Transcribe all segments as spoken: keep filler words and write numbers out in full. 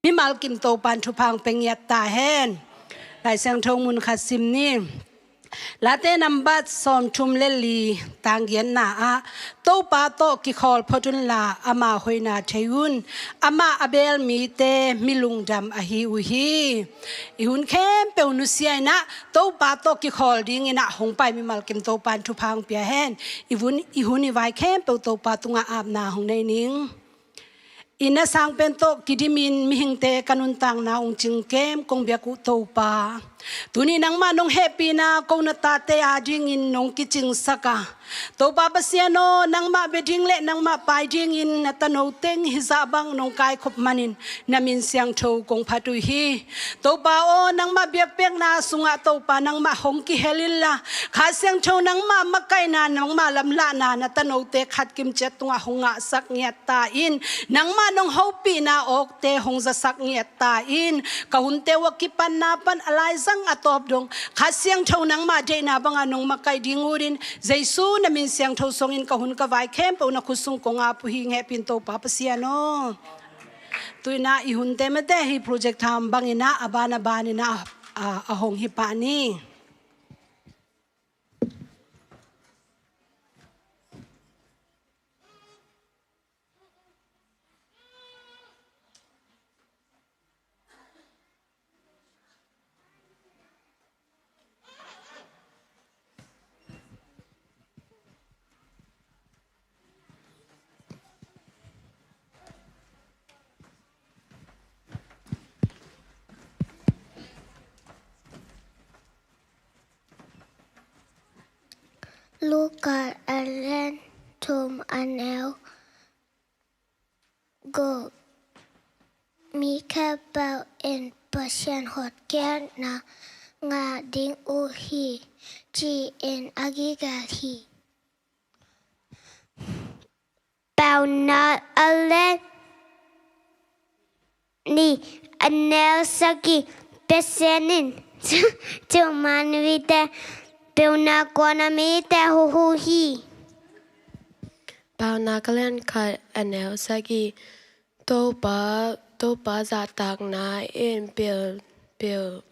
Mimal kim Topa'n thupha hong pia ngiat ta hen. Lai Siangtho mun khat sim ni. Late nambat sawmthum le li, tang giatna ah, Topa tawh kikhawl phot unla, ama hoihna thei un. Amah a beel mite mi lungdam ahi uh hi. I hun khempeuh nusia in ah, Topa tawh kikhawl dingin ah hong pai mimal kim Topa'n thupha hong pia hen. I hun, i hun i vai khempeuh Topa tungah apna hong nei ning. I na sangpen tawh kidimin mihingte ka nuntakna ung cing kem kong biak uh Topa. Tuni nangmah nong hehpihna ko na tate adingin nong kicingsak a, Topa Pasian aw, nangmah bia ding le nangmah pai dingin na tano teng hizah bang nong kaikhop manin na min siangtho kong phat uh hi. Topa aw, nangmah biakpiakna sungah Topa nangmah hong kihel inla, Kha Siangtho nangmah makaihna, nangmah lamlahna na tanote khat kimciat tungah hong ngahsak ngiat ta in, nangmah nong hopihna awkte hong zasak ngiat ta in, ka hunte uh a kipatna pan a laizang a tawp dong Kha Siangtho nangmah deihna banga nong makaih ding utin, Jesu na min siangtho suangin ka hun ka vai khempeuh na khut sung kong ap uh hi. Hong hehpih in Topa Pasian aw. Tu in ah i hunte mate hi project tham bangin ah a ban a banin ah a, a hong hi pah ni. Luka a lian thum a neu guk. Mi khempeuh in Pasian hotkhiatna ngah ding uh hi, ci-in a kigelh hi. Paunak a lian nih a neu sagih. Pasian in thuman mite, paunak kuana mite huh uh hi. Paunak a lian khat a neu sagih. Topa, Topa zahtakna in pil, pil,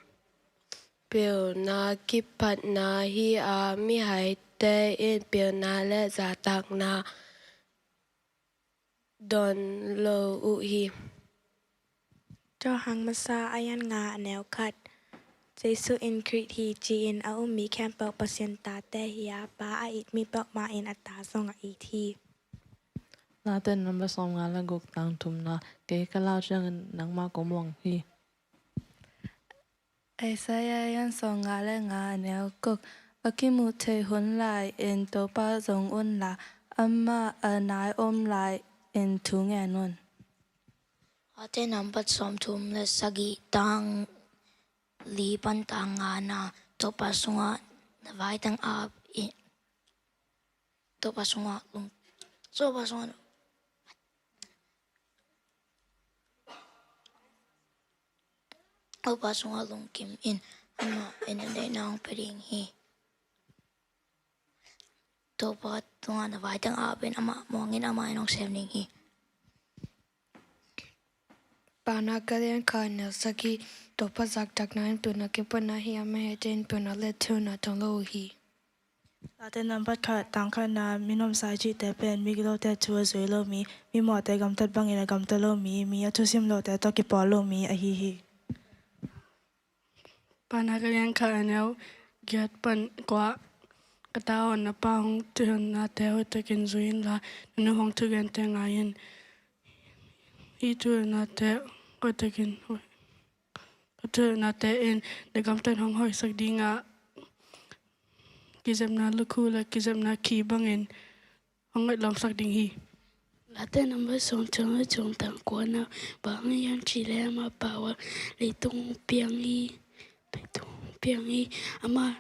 pilna kipatna hi a, mihaite in pilna le zahtakna don lo uh hi. Johan masa a lian nga a neu khat. Jesu in Khrih hi ci-in a um mi khempeuh Pasian tate hi a, Pa a it mi peuhmah in a ta zong a it hi. Late nambat sawmnga le guk, tang thumna. Kei ka lau ciangin nangmah kong muang hi. Isaiah a lian sawmnga le nga a neu guk. A kimuh theih hun lai-in Topa zong unla, amah a nai om lai-in thu ngen un. Late nambat sawmthum le sagih, tang li pan tang ngana. Topa sungah na vai teng ap in. Topa sungah lung, Topa sungah, Topa sungah lungkim in, amah in na deihna hong pia ding hi. Topa tungah na vai teng ap in, amah muang in, amah in hong sem ding hi. Paunak a lian khat a neu sagih. Topa zahtakna in pilna kipatna hi a, mihaite in pilna le thuhilhna tong lo uh hi. Late nambat khat, tang khatna. Minomsa i cihte pen migilote thu a zui lo mi, mimawhte gamtat bangin a gamta lo mi, mi a thusim lote tawh kipawl lo mi ahi hi. Paunak a lian khat a neu giat pan kua. Ka ta aw, na pa hong thuhilhnate hoihtakin zui inla, na nu hong thugente ngai in. Hih thuhilhnate hoihtakin, hih thuhilhnate in na gamtat hong hoihsak ding a, kizepna lukhu le kizepna khi bangin hong ngaih lawmsak ding hi. Late nambat sawmthum le thum, tang kuana. Bang hang hiam cih leh amah pau a leitung hong piang hi. Leitung hong piang hi. Amah,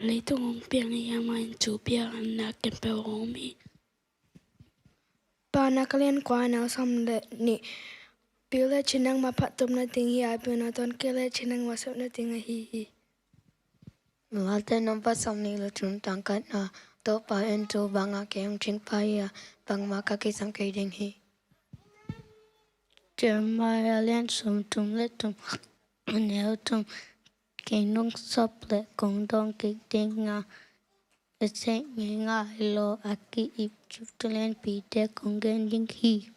leitung hong piang hi. Amah in thu pia a, na khempeuh hong om hi. Paunak a lian kua a neu sawm le nih. Pil le chin nangmah phattuamna ding hi a, pilna tawh kei le chin nangmah sepna ding ahi hi. Late nambat sawmnih le thum, tang khatna. Topa in tu banga kei hong cingpah hi a, bangmah ka kisam kei ding hi. Jeremiah lian sawmthum le thum, a neu thum. Kei nungsop le kong dawng kik ding a, a seh ngeingai lo a ki-ip Jerusalem mite kong gen ding hi.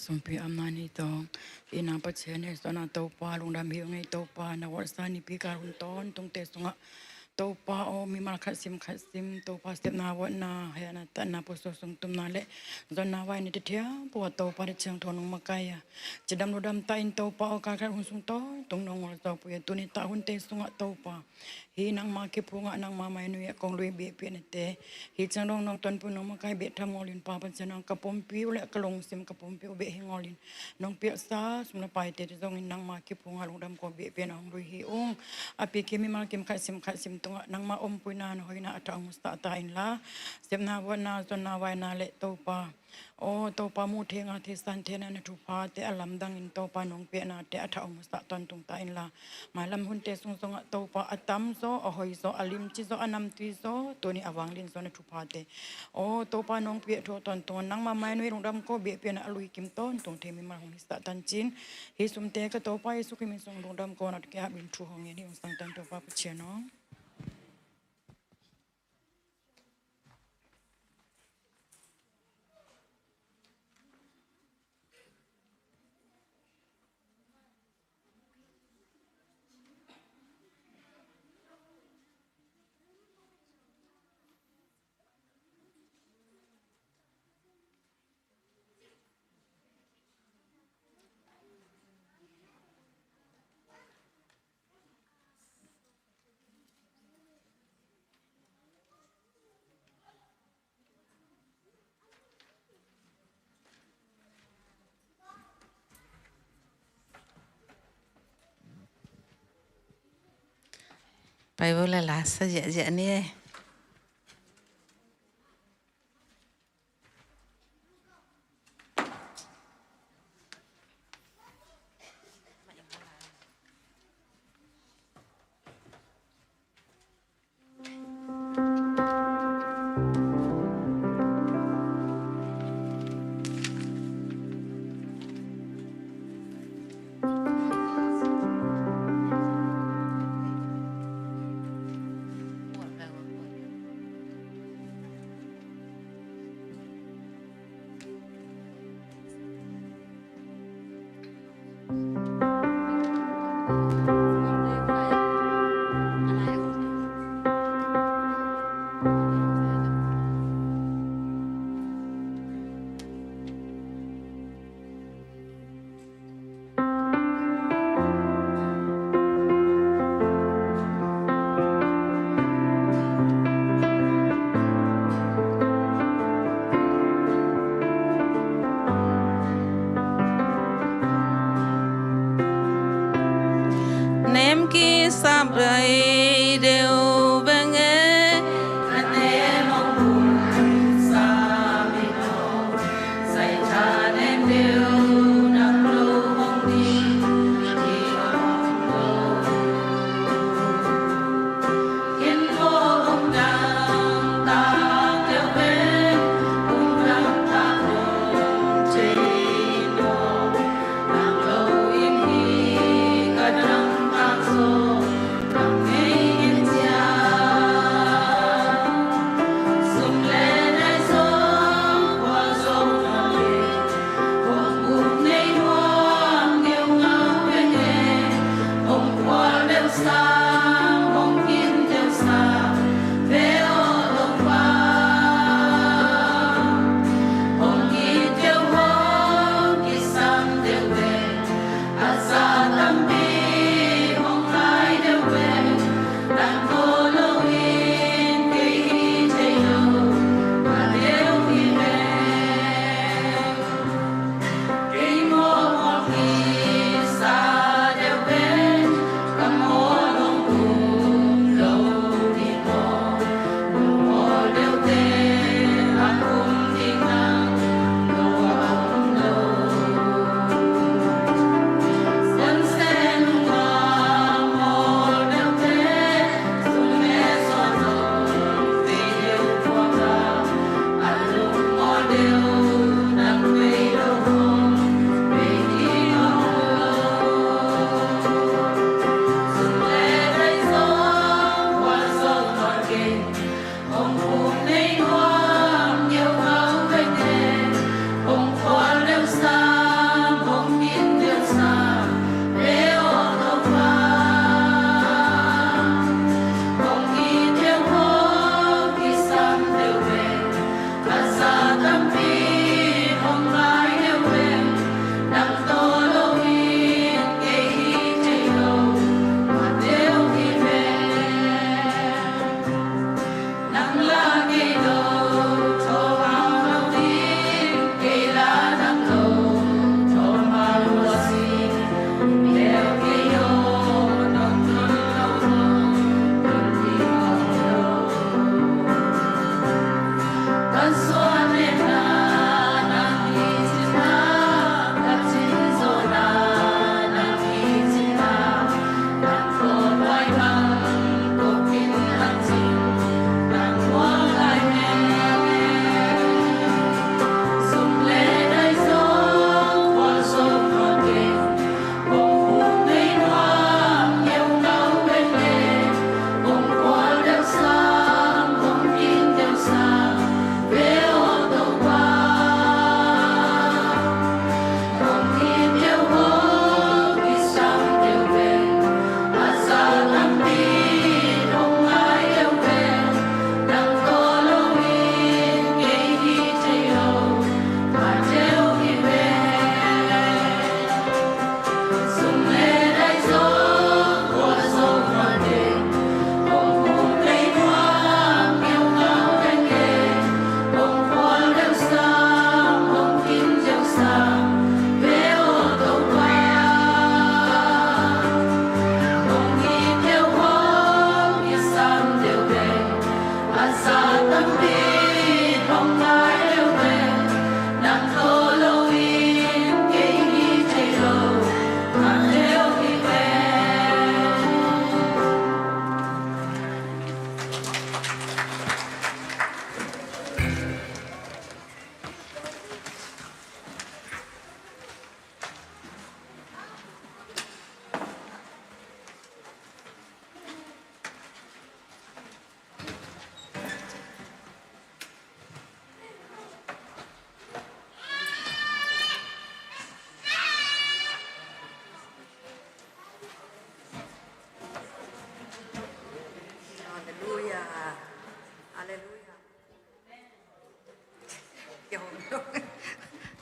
Sumpi amna ni tawng. Hi nang Pasian, hei suahna Topa, lungdam hi ung ei Topa, na vualsa nipi kal hun tawntungte sungah Topa aw, mimal khat sim khat sim Topa, sepna vuatna, hehna tatna, pusuak sung tumna le zonna vaina te thiam pua Topa, te ciang thawn nong makai a, cidam ludam ta in Topa aw, kal khat hun sung tawntung nong ngol zawpui a, tuni tah hunte sungah Topa, hi nangma kiphungah, nangma mainui ah kong lui behpianate, hi ciang dong nong tonpui nong makai beh tham ngolin Pa Pasian aw, ka pumpi uh le ka lungsim ka pumpi uh beh hi ngolin, nong piaksa sum le paite te zongin nangma kiphungah lungdam ko behpian a hong lui hi ung. A pikim mimal kim khat sim khat sim tungah nangma ompuina na hoina a thah hong sah ta inla, sepna vuatna zonna vaina le Topa aw Topa, muh thei ngah thei san theihna na thuphate a lamdangin Topa nong piaknate a thah hong sah tawntung ta inla, mailam hunte sung zongah Topa a tamzaw, a hoizaw, a limcizaw, a namtuizaw, tuni a vanglianzaw na thuphate aw Topa nong piakthuah tawntung a, nangma mainui lungdam ko behpian a lui kim tawntung thei mimal hong hi sah tancin. Hi sumte ka Topa Jesu Khrih min sung lungdam ko na, kiah bin thu hong ngen hi ung, sangtan Topa Pasian aw. Bible la la sa ziahziah ni e. Nem kisap bai deuh veng e.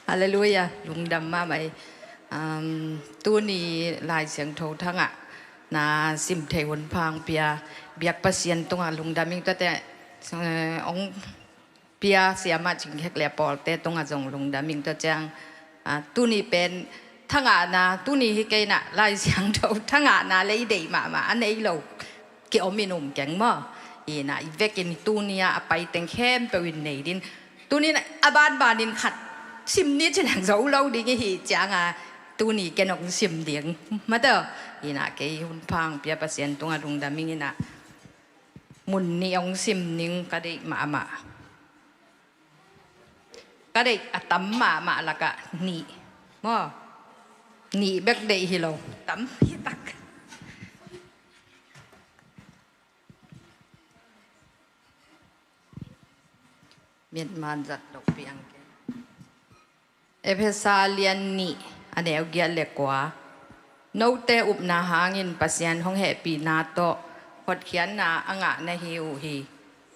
Halleluiah, lungdam mahmah ei. Um, tuni Lai Siangtho thangah na sim thei hun pha hong pia biak Pasian tungah lungdam ing. Tuate, eh, hong pia siamah Cing Khek le a pawlte tungah zong lungdam ing. Tua ciang, ah, tuni pen thangahna, tuni hi kei inah Lai Siangtho thangahna lei deih mahmah a nei lo kiom in um keng maw? Inah i vekin tuni-ah a pai teng khempeuh in nei din. Tuni-in a banbanin khat sim ni ci leng zo lo ding i hih cianga tuni ken hong sim ding. Mate aw, inah kei hun pha hong pia Pasian tungah lungdam ing inah mun nih hong sim ning ka deih mahmah. Ka deih a tam mahmah lakah nih maw? Nih bek deih hi lo. Tam hi tak. Miatman zat loh piang kei. Efesa lian nih a neu giat le kua. Note upna hangin Pasian hong hehpihna tawh hotkhiatna a ngah na hi uh hi.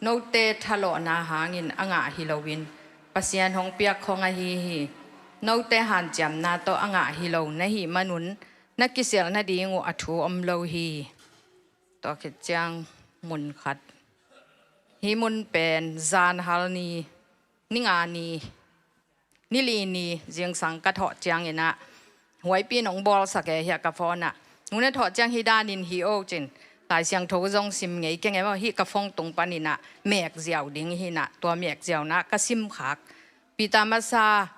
Note thalawhna hangin a ngah hi loin Pasian hong piak khong ahi hi. Note hanciamna tawh a ngah hi lo na hih manun na kiselh nading uh a thu om lo hi. Tua khit ciang mun khat. Hih mun pen zanhal ni, ni nga ni, ni li ni zingsang ka thawh ciang inah huaipi nong bawlsak e hiah ka phone ah. Nung na thawh ciang hih danin hi o cin Lai Siangtho zong sim ngei keng e maw, hih ka phone tung panin ah mek ziau ding hi inah tua mek ziau na ka sim khak. Peter masa,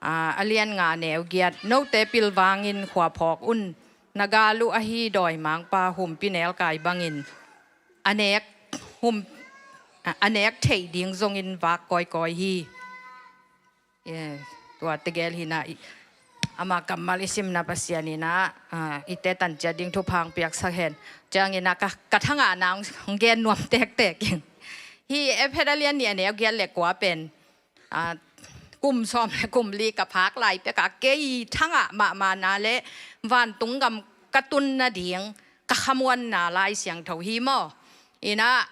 ah, a lian nga neu giat. Note pilvangin khua phawk un. Na gal uh ahi dawimangpa humpi nelkai bangin a nek hum, ah, a nek theih ding zongin vak kawikawi hi. Eh, tua tegel hi inah i, ama kammal i simna Pasian inah, ah, i te tanciat ding thupha hong piaksak hen. Ciang inah ka, ka thangahna hong, hong gen nuam tektek ing. Hih Efesa lian nih a neu giat le kua pen, ah, kum sawm le kum li ka phak lai pekah kei thangah mahmahna le vantung gam ka tun nading ka khamuanna Lai Siangtho hi maw? Inah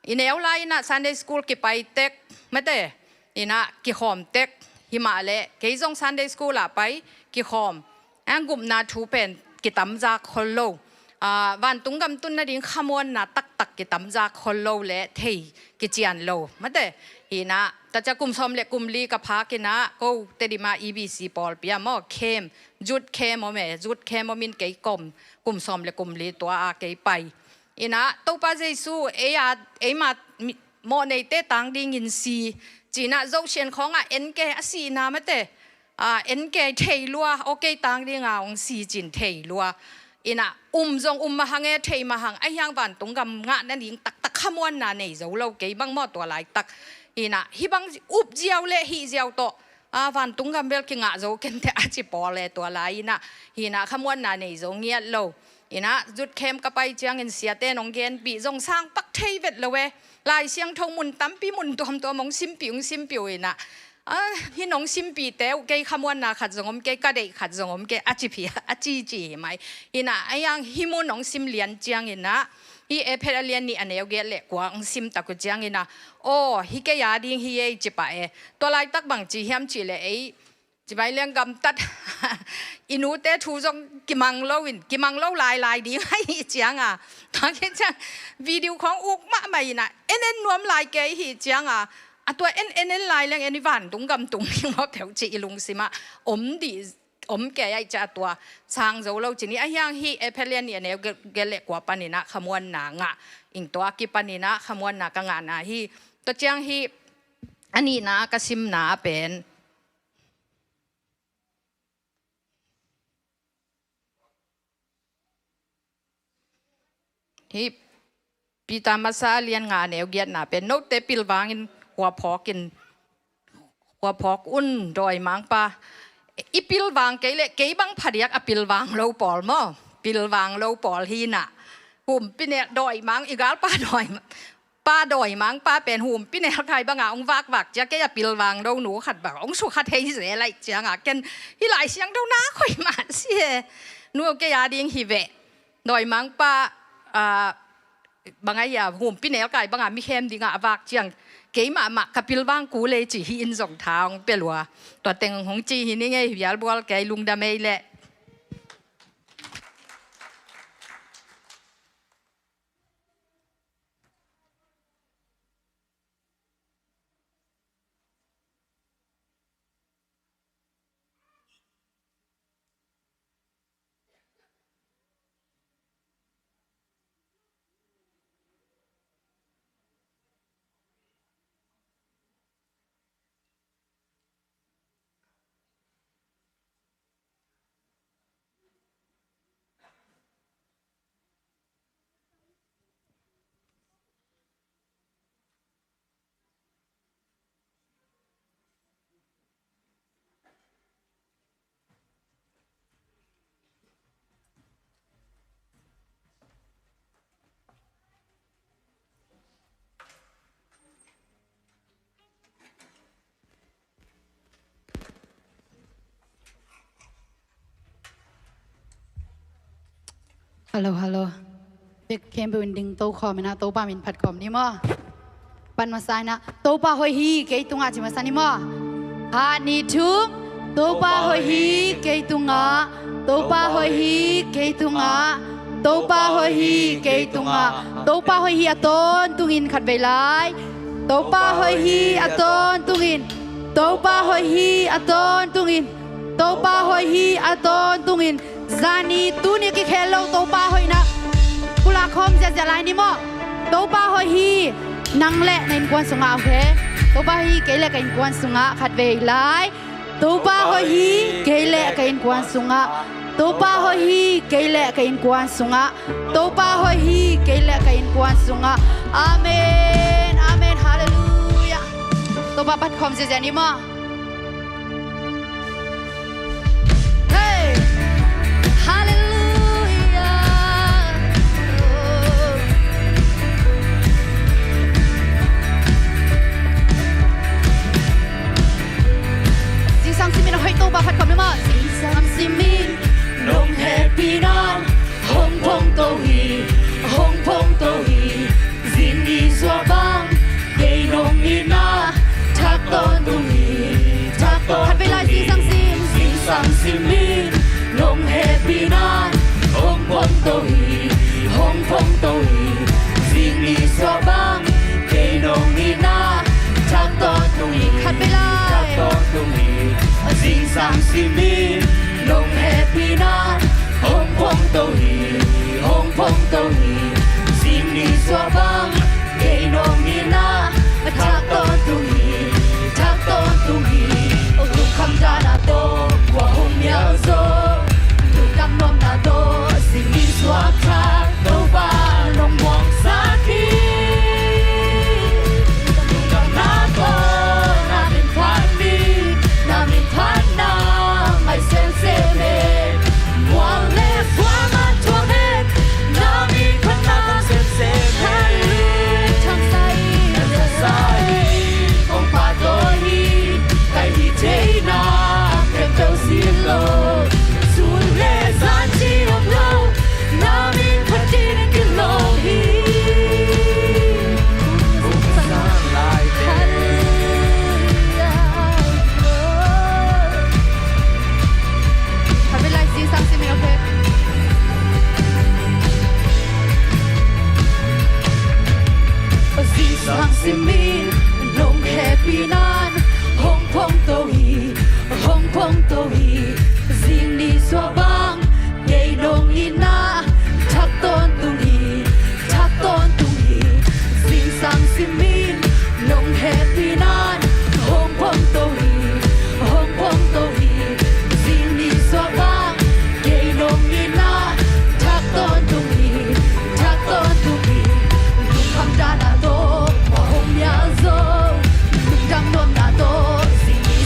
i neu lai inah Sunday school kipai tek mate, inah kikhawm tek, himah le kei zong Sunday school ah pai kikhawm. Ang gupna thu pen kitamzak khol lo. Ah, vantung gam tun nading khamuanna taktak kitamzak khol lo le thei kician lo. Mate, hi inah, tacia kum sawm le kum li ka phak inah, ko Tedim ah E B C pawlpi ah maw, camp, youth camp om e, youth camp om in kei kom, kum sawm le kum li tua a kei pai. Inah, Topa Jesu, ei a, ei ma, mi, mawhneite tang dingin si, ci inah Zosian khawngah en kei a sihna mate, ah, en kei thei lua, aw kei tang dinga hong si cin thei lua. Inah, um zong um mahang e, thei mahang, ahi hang vantung gam ngah nading taktak khamuanna nei zo lo kei bang maw tua laitak. Inah, hih bang up ziau le hih ziau tawh, ah, vantung gam bel kingah zo kenteh a ci pawl e tua lai inah. Hi inah khamuanna nei zo ngiat lo. Inah, youth camp ka pai ciangin siate nong genpih zong sang pak thei vet lo e. Lai Siangtho mun tampi mun tuamtuam hong simpih, hong simpih uh inah. Ah, hih nong simpihte uh kei khamuanna khat zong om kei, ka deih khat zong om kei, a ci phi, a cici hi mai. Inah, ahi hang hih mun hong sim lian ciang inah, hih Efesa lian nih a neu giat le kua hong sim tak uh ciang inah, aw, hih kei a ding hi ei ci pah e. Tua laitak bang ci hiam cih le ei, ci mai leng gamtat. I nute thu zong kimang lo in, kimang lo lailai ding ahi cianga. Tua kei ciang video khawng uk mahmah inah, en en nuam lai kei hi cianga. A tua en en en lai leng en i vantung gam tung ding maw peuh ci i lungsimah om dih, om kei ahi cia tua sang zo lo cin hi. Ahi hang hih Efesa lian nih a neu giat le kua pan inah khamuanna ngah ing, tua kipan inah khamuanna ka ngahna hi. Tua ciang hih a nihna ka simna a pen hih Peter masa a lian nga a neu giatna pen, note pilvangin khua phawkin, khua phawk un dawimangpa. I pilvang kei le kei bang phadiak a pilvang lo pawl maw? Pilvang lo pawl hi inah. Humpinel dawimang, i galpa dawimang, pa dawimangpa pen humpinel kai banga hong vakvak cia kei a pilvang lo nu khat bang hong sukha thei zel aih cianga ken hih Lai Siangtho na khoi mah si he. Nu kei a ding hi veh. Dawimangpa, ah, bang ahi a humpinel kai banga mikhem dinga a vak ciang Keimah mah ka pilvang kul ei ci hi in zong tha hong pia lua. Tua teng hong ci hi ning ei, vial bual kei, lungdam ei leh. Hallo, hallo. Bek khempeuh in ding to khawm in ah, Topa min phat khawm ni maw. Pan masa in ah, Topa hoih hi kei tungah ci masa ni maw. Khat, nih, thum. Topa hoih hi kei tungah. Topa hoih hi kei tungah. Topa hoih hi kei tungah. Topa hoih hi a tawntungin khat vei lai. Topa hoih hi a tawntungin. Topa hoih hi a tawntungin. Topa hoih hi a tawntungin. Zani tuni kikhel lo Topa hoihna pulak khawm ziahziah lai ni maw. Topa hoih hi nang le na innkuan sungah, okay? Topa hoih hi kei le ka innkuan sungah khat vei lai. Topa hoih hi kei le ka innkuan sungah. Topa hoih hi kei le ka innkuan sungah. Topa hoih hi kei le ka innkuan sungah. Amen. Amen. Halleluiah. Topa phat khawm ziahziah ni maw. Hey! Halleluiah. Zingsang simin a hoih Topa phat khawm ni maw. Zingsang simin nong hehpihna hong phong to hi, hong phong to hi. Zing ni sua bang kei nong itna thak tawntung hi, thak tawntung hi. Khat vei lai, zingsang sim. Zingsang simin nong hehpihna hong phong to hi, hong phong to hi. Zing ni sua bang kei nong itna thak tawntung hi, khat vei lai, thak tawntung hi. Zingsang simin nong hehpihna hong phong to hi, hong phong to hi. Zing ni sua bang kei nong itna thak tawntung hi, thak tawntung hi. Lungkham dan a tawh khua hong mial zo, lungdam nuamna tawh zing ni sua thak, Topa nong muangsak hi. Lungdamna tawh na min phat ni, na min phatna ngai semsem e. Mual le sual man thuak e, na min phatna ngai semsem e. Hallelujah. Thangsa hi, thangsa hi. Kong pahtawi hi, kai hi theihna khempeuh zin lo. Sun le zan ci om lo, na min phat ding kilawm hi. Hallelujah. Khat vei lai, zingsang simin, okay. Zingsang simin nong hehpihna hong phong to hi, hong phong to hi. Zing ni sua bang kei nong itna thak tawntung hi, thak tawntung hi. Zingsang simin nong hehpihna hong phong to hi, hong phong to hi. Zing ni sua bang kei nong itna thak tawntung hi, thak tawntung hi. Lungkham dan a tawh khua hong mial zo, lungdam nuamna tawh zing ni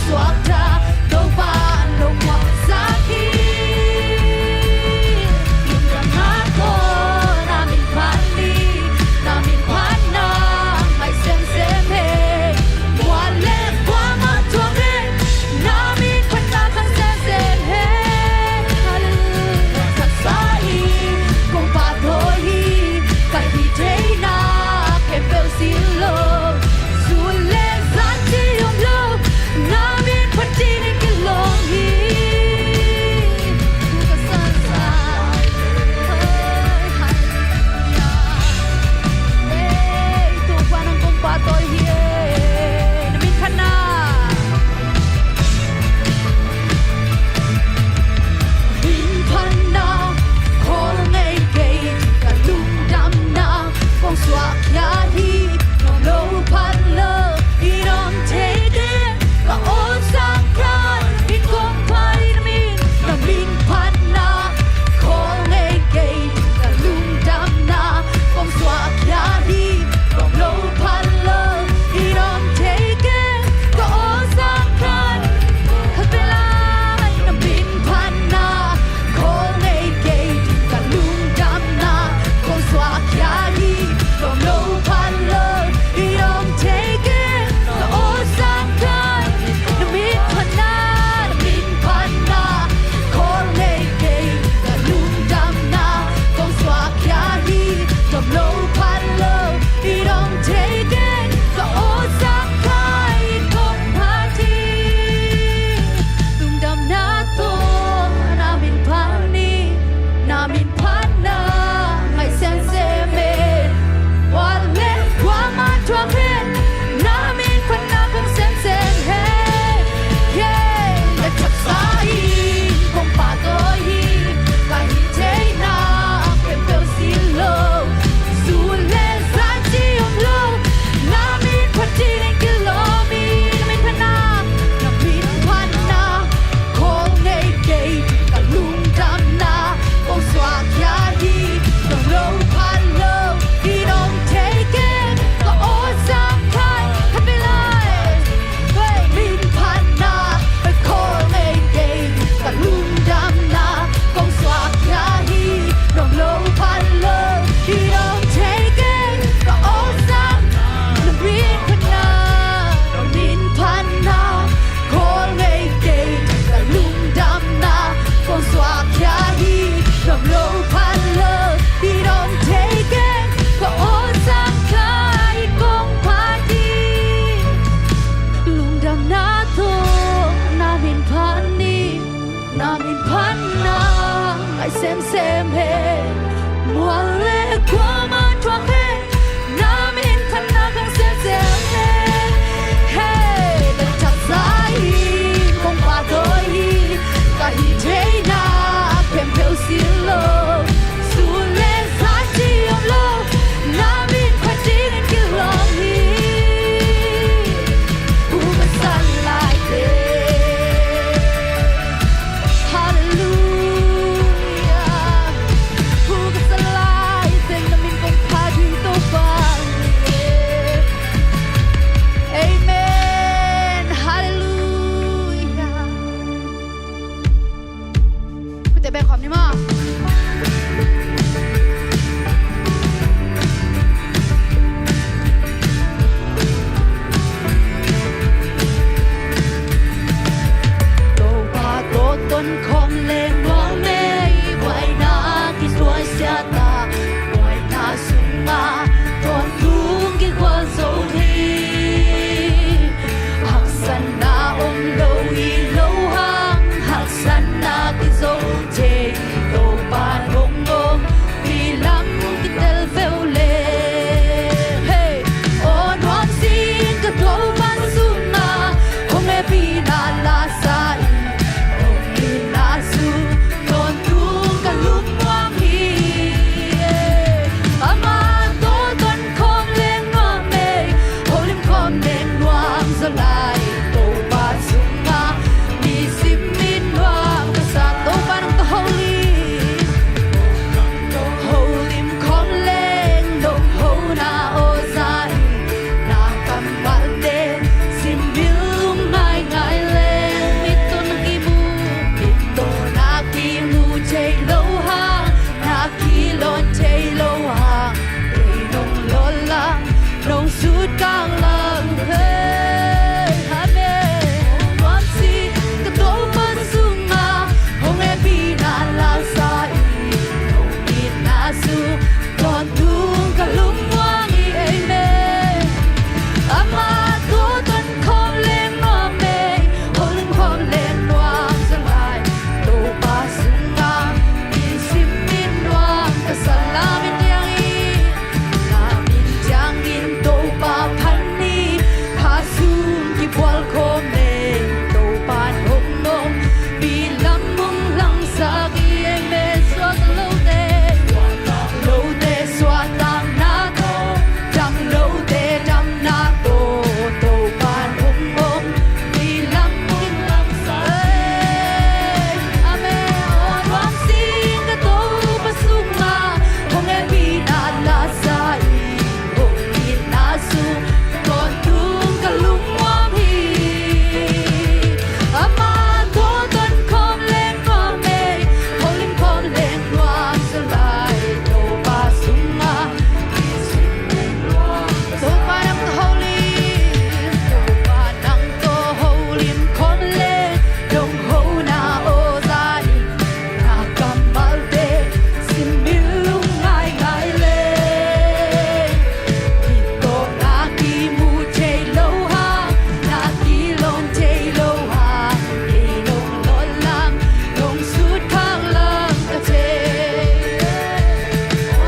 Na min phatna ngai semsem hi. Mual le kuamah thuak hi. Na min phatna khang semsem hi. Hei, ka thak sa in kong pahtawi hi. Ka hih theihna khempeuh sin lo, sun le zan ci om lo, na min phat dingin kilawm hi. Hu ka san lai teng. Halleluia. Hu ka san lai teng na min kong phat ding Topa. Amen. Halleluia. Khute bek khawm ni maw. Topa tawh ton khawm leng nuam ei, buaina kituai siata, buaina sungah tawntung kigual zo hi. Haksatna om lo hi lo hang, haksatna kizo thei, Topa hong om, mi lam kitel veu le. Hei, aw nuam sin ka Topa sungah, hong hehpihna la sa in, hong itna sung tawntung ka lungmuang hi. Amah tawh ton khawm leng nuam ei, holim khawm leng nuam zaw lai, Topa sungah nisim in nuam ka sa. Topa nang tawh holim, holim khawm leng nong hona aw za in, na kammalte sim in lungngaingai leng, mittaw na kimu, mittaw na kimu thei lo hang, na kilawm thei lo hang, kei nong lawhlam, nong sutkak lang thei. Amen. Nuam sin ka Topa sungah, hong hehpihna la sa in, hong itna sung tawntung ka lungmuang hi. Amen. Amah tawh ton khawm leng nuam ei, holim khawm leng nuam zaw lai, Topa sungah nisim in nuam ka sa. La min ciangin, la min ciangin Topa phat ni, kha sung kibual khawm leng, Topa hong om, mi lam hong langsak hi. Amen. Suakta lote, suakta lote suahtakna tawh, dam lote damna tawh, Topa hong om, mi lam hong langsak hi. Amen. Aw nuam sin ka Topa sungah, hong hehpihna la sa in, hong itna sung tawntung ka lungmuang hi. Amah tawh ton khawm leng nuam ei, holim khawm leng nuam zaw lai, Topa sungah nisim in nuam ka sa. Topa nang tawh holim, Topa nang tawh holim khawm leng nong hona aw za in, na kammalte sim in lungngaingai leng, mittaw na kimu thei lo hang, na kilawm thei lo hang, kei nong lawhlam, nong sutkak lang ka thei.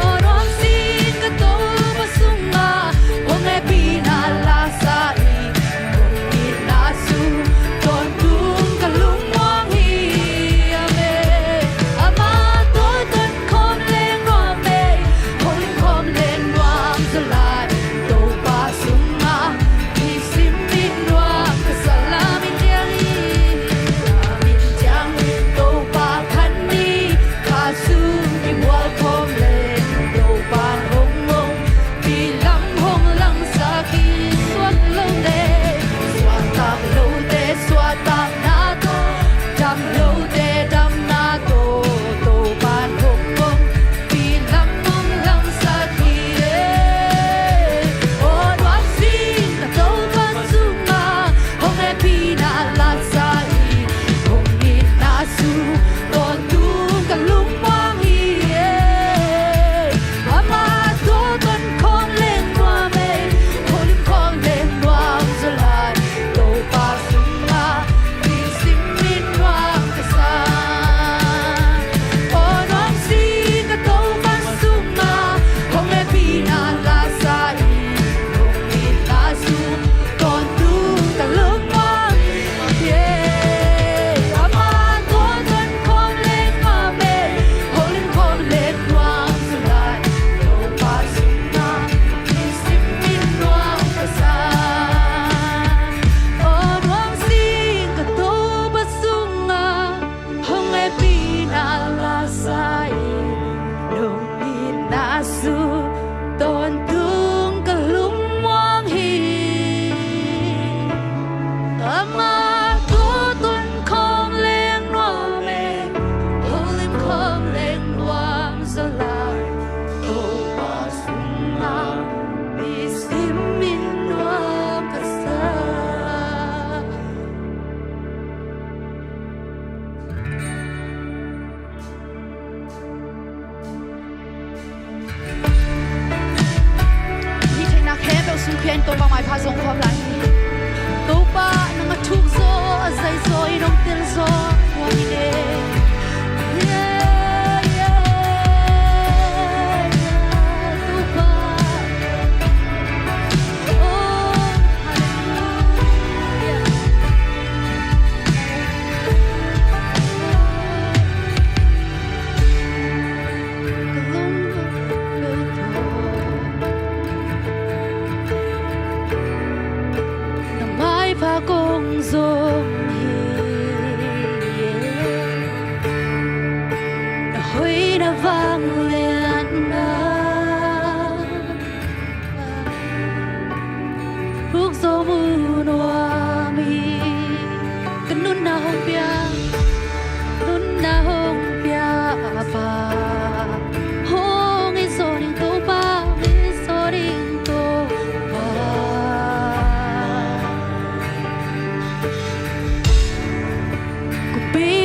Aw nuam sin ka Topa sungah, hong hehpihna la sa in, hong itna sung tawntung ka lungmuang hi. Amen. Amah tawh ton khawm leng nuam ei, holim khawm leng nuam zaw lai, Topa sungah nisim in nuam ka sa. La min ciangin, la min ciangin Topa phat ni, kha sung kibual khawm leng, Topa hong om, mi lam hong langsak hi. Suak lote, suakta lote suahtakna tawh, dam lote damna tawh, Topa hong om, mi lam hong langsak hi. Aw nuam sin ka Topa sungah, hong hehpihna la sa in, hong itna sung tawntung ka lungmuang hi. Amah tawh ton khawm leng nuam ei, holim khawm leng nuam zaw lai, Topa sungah nisim in nuam ka sa.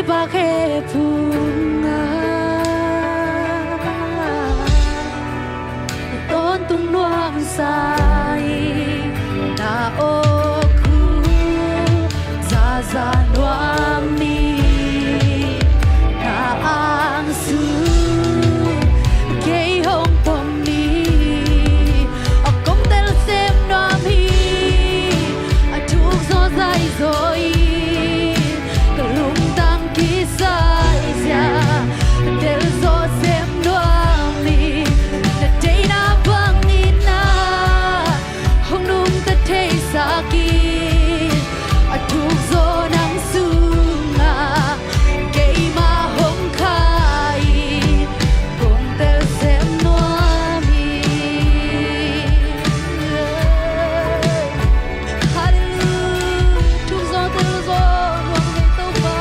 Pak he phung a, tawntung nuam sa-in na awk uh zaza nuam hi. Na angsung kei hong pom hi. A kong tel sem nuam hi. A thuk zaw zai zaw hi. Ka lungtang kisai zia tel zaw sem nuam hi. Na deihna bangin ah hong nungta thei sak hi. A thuk zaw nang sungah keimah hong kha hi. Kong tel sem nuam hi. Hallelujah. Thuk zaw tel zaw nuam hi Topa.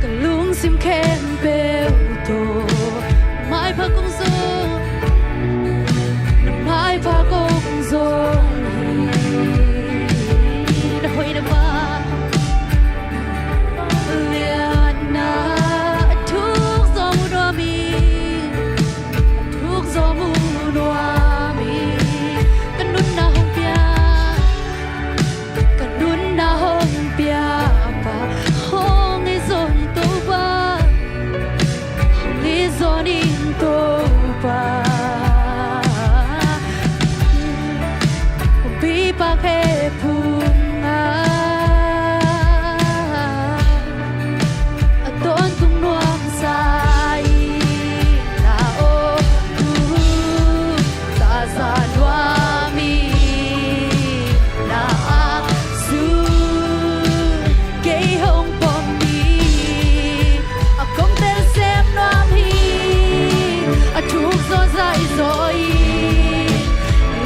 Ka lungsim khempeuh tawh maipha kong zong, maipha kong zong hi. Na hoihna bang lianna a thuk zaw mu nuam hi. A thuk zaw mu nuam hi. Ka nunna hong pia, ka nunna hong pia pa hong hi zaw ni Topa. Hong hi zaw ni Topa. Kumpipa khe phung a, a tawntung nuam sa-in na awk uh zaza nuam hi. Na angsung kei hong pom hi. A kong tel sem nuam hi. A thuk zaw zai zaw hi.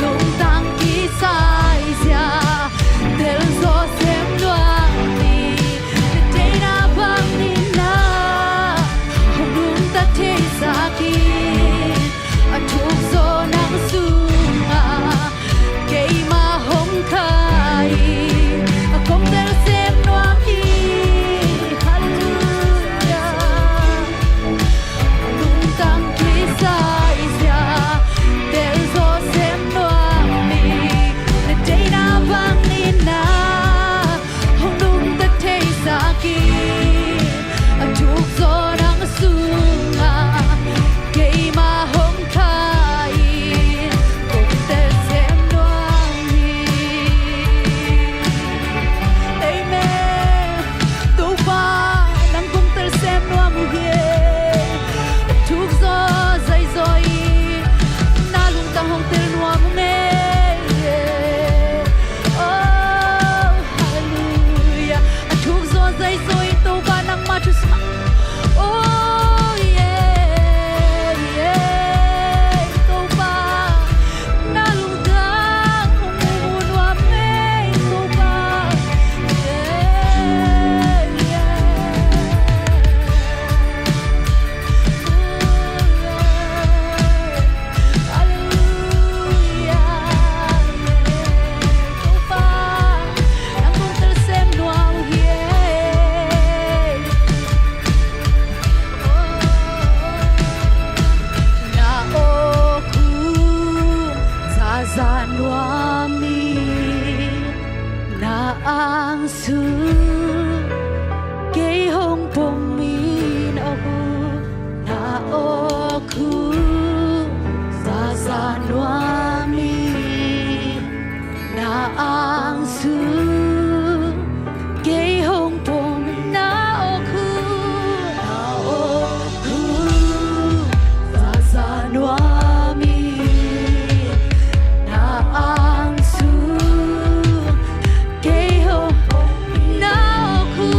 Lungtang kisai zia tel zaw sem nuam hi. Na deihna bangin ah hong nungta thei sak hi. A thuk zaw nang sungah keimah hong kha hi. A kong tel sem nuam hi. Hallelujah. Lungtang kisai zia tel zaw sem nuam hi. Na deihna bangin ah hong nungta thei sak hi. A thuk zaw nang sungah keimah hong kha hi. Kong tel sem nuam hi. Amen. Topa, nang kong tel sem nuam uh hi. A thuk zaw zai zaw hi. Na lungtang hong tel nuam uh hi. Oh, hallelujah. A thuk zaw zai zaw hi Topa nangmah thusam. Oh, yeah, yeah, Topa. Na lungtang hong mu nuam hi Topa. Yeah, yeah. Hallelujah. Topa, nang kong tel sem nuam uh hi. Na awk uh zaza nuam hi. Na angsung kei hong pom hi. Na awk uh, na awk uh zaza nuam hi. Na angsung kei hong pom hi. Na awk uh, na awk uh zaza nuam hi. Na angsung kei hong pom hi. Na awk uh.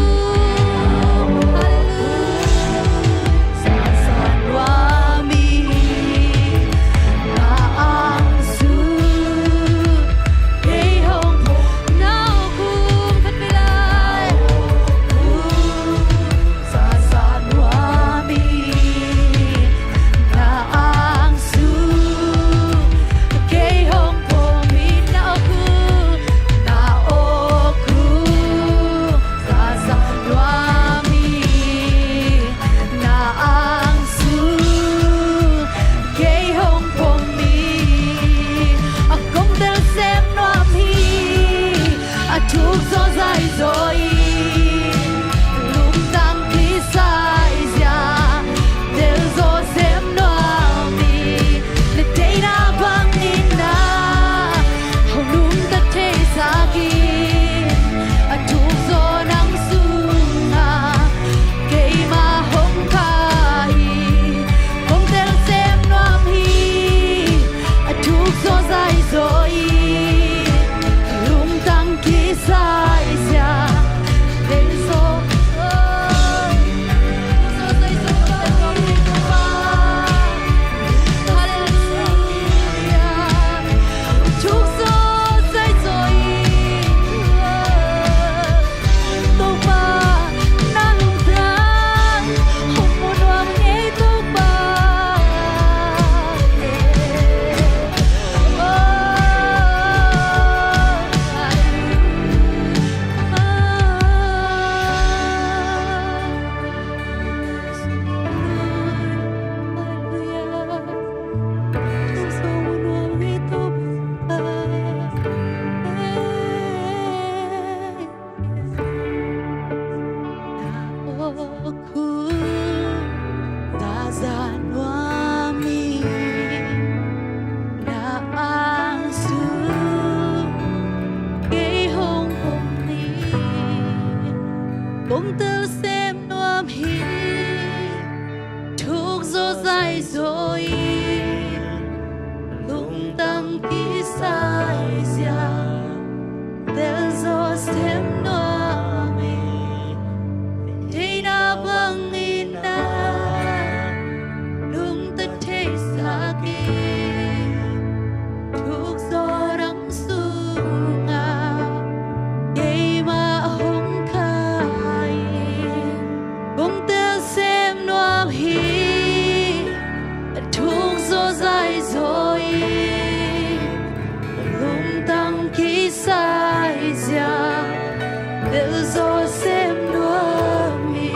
Nungah keimah hong kai in, kong telsiam nuam hi. A thuk zaw zai zaw in, a lungtang kisai ziau, bel zaw sem nuam hi.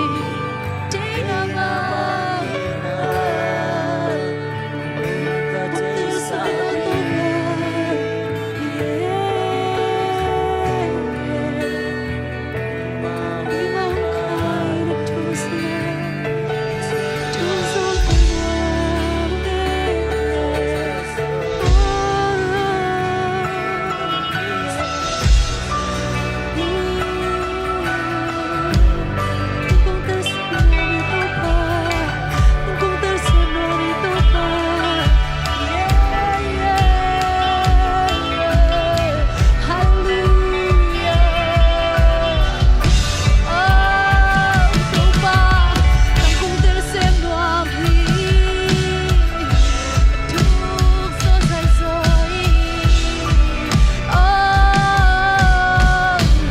Thuk zaw zai zaw in. Oh,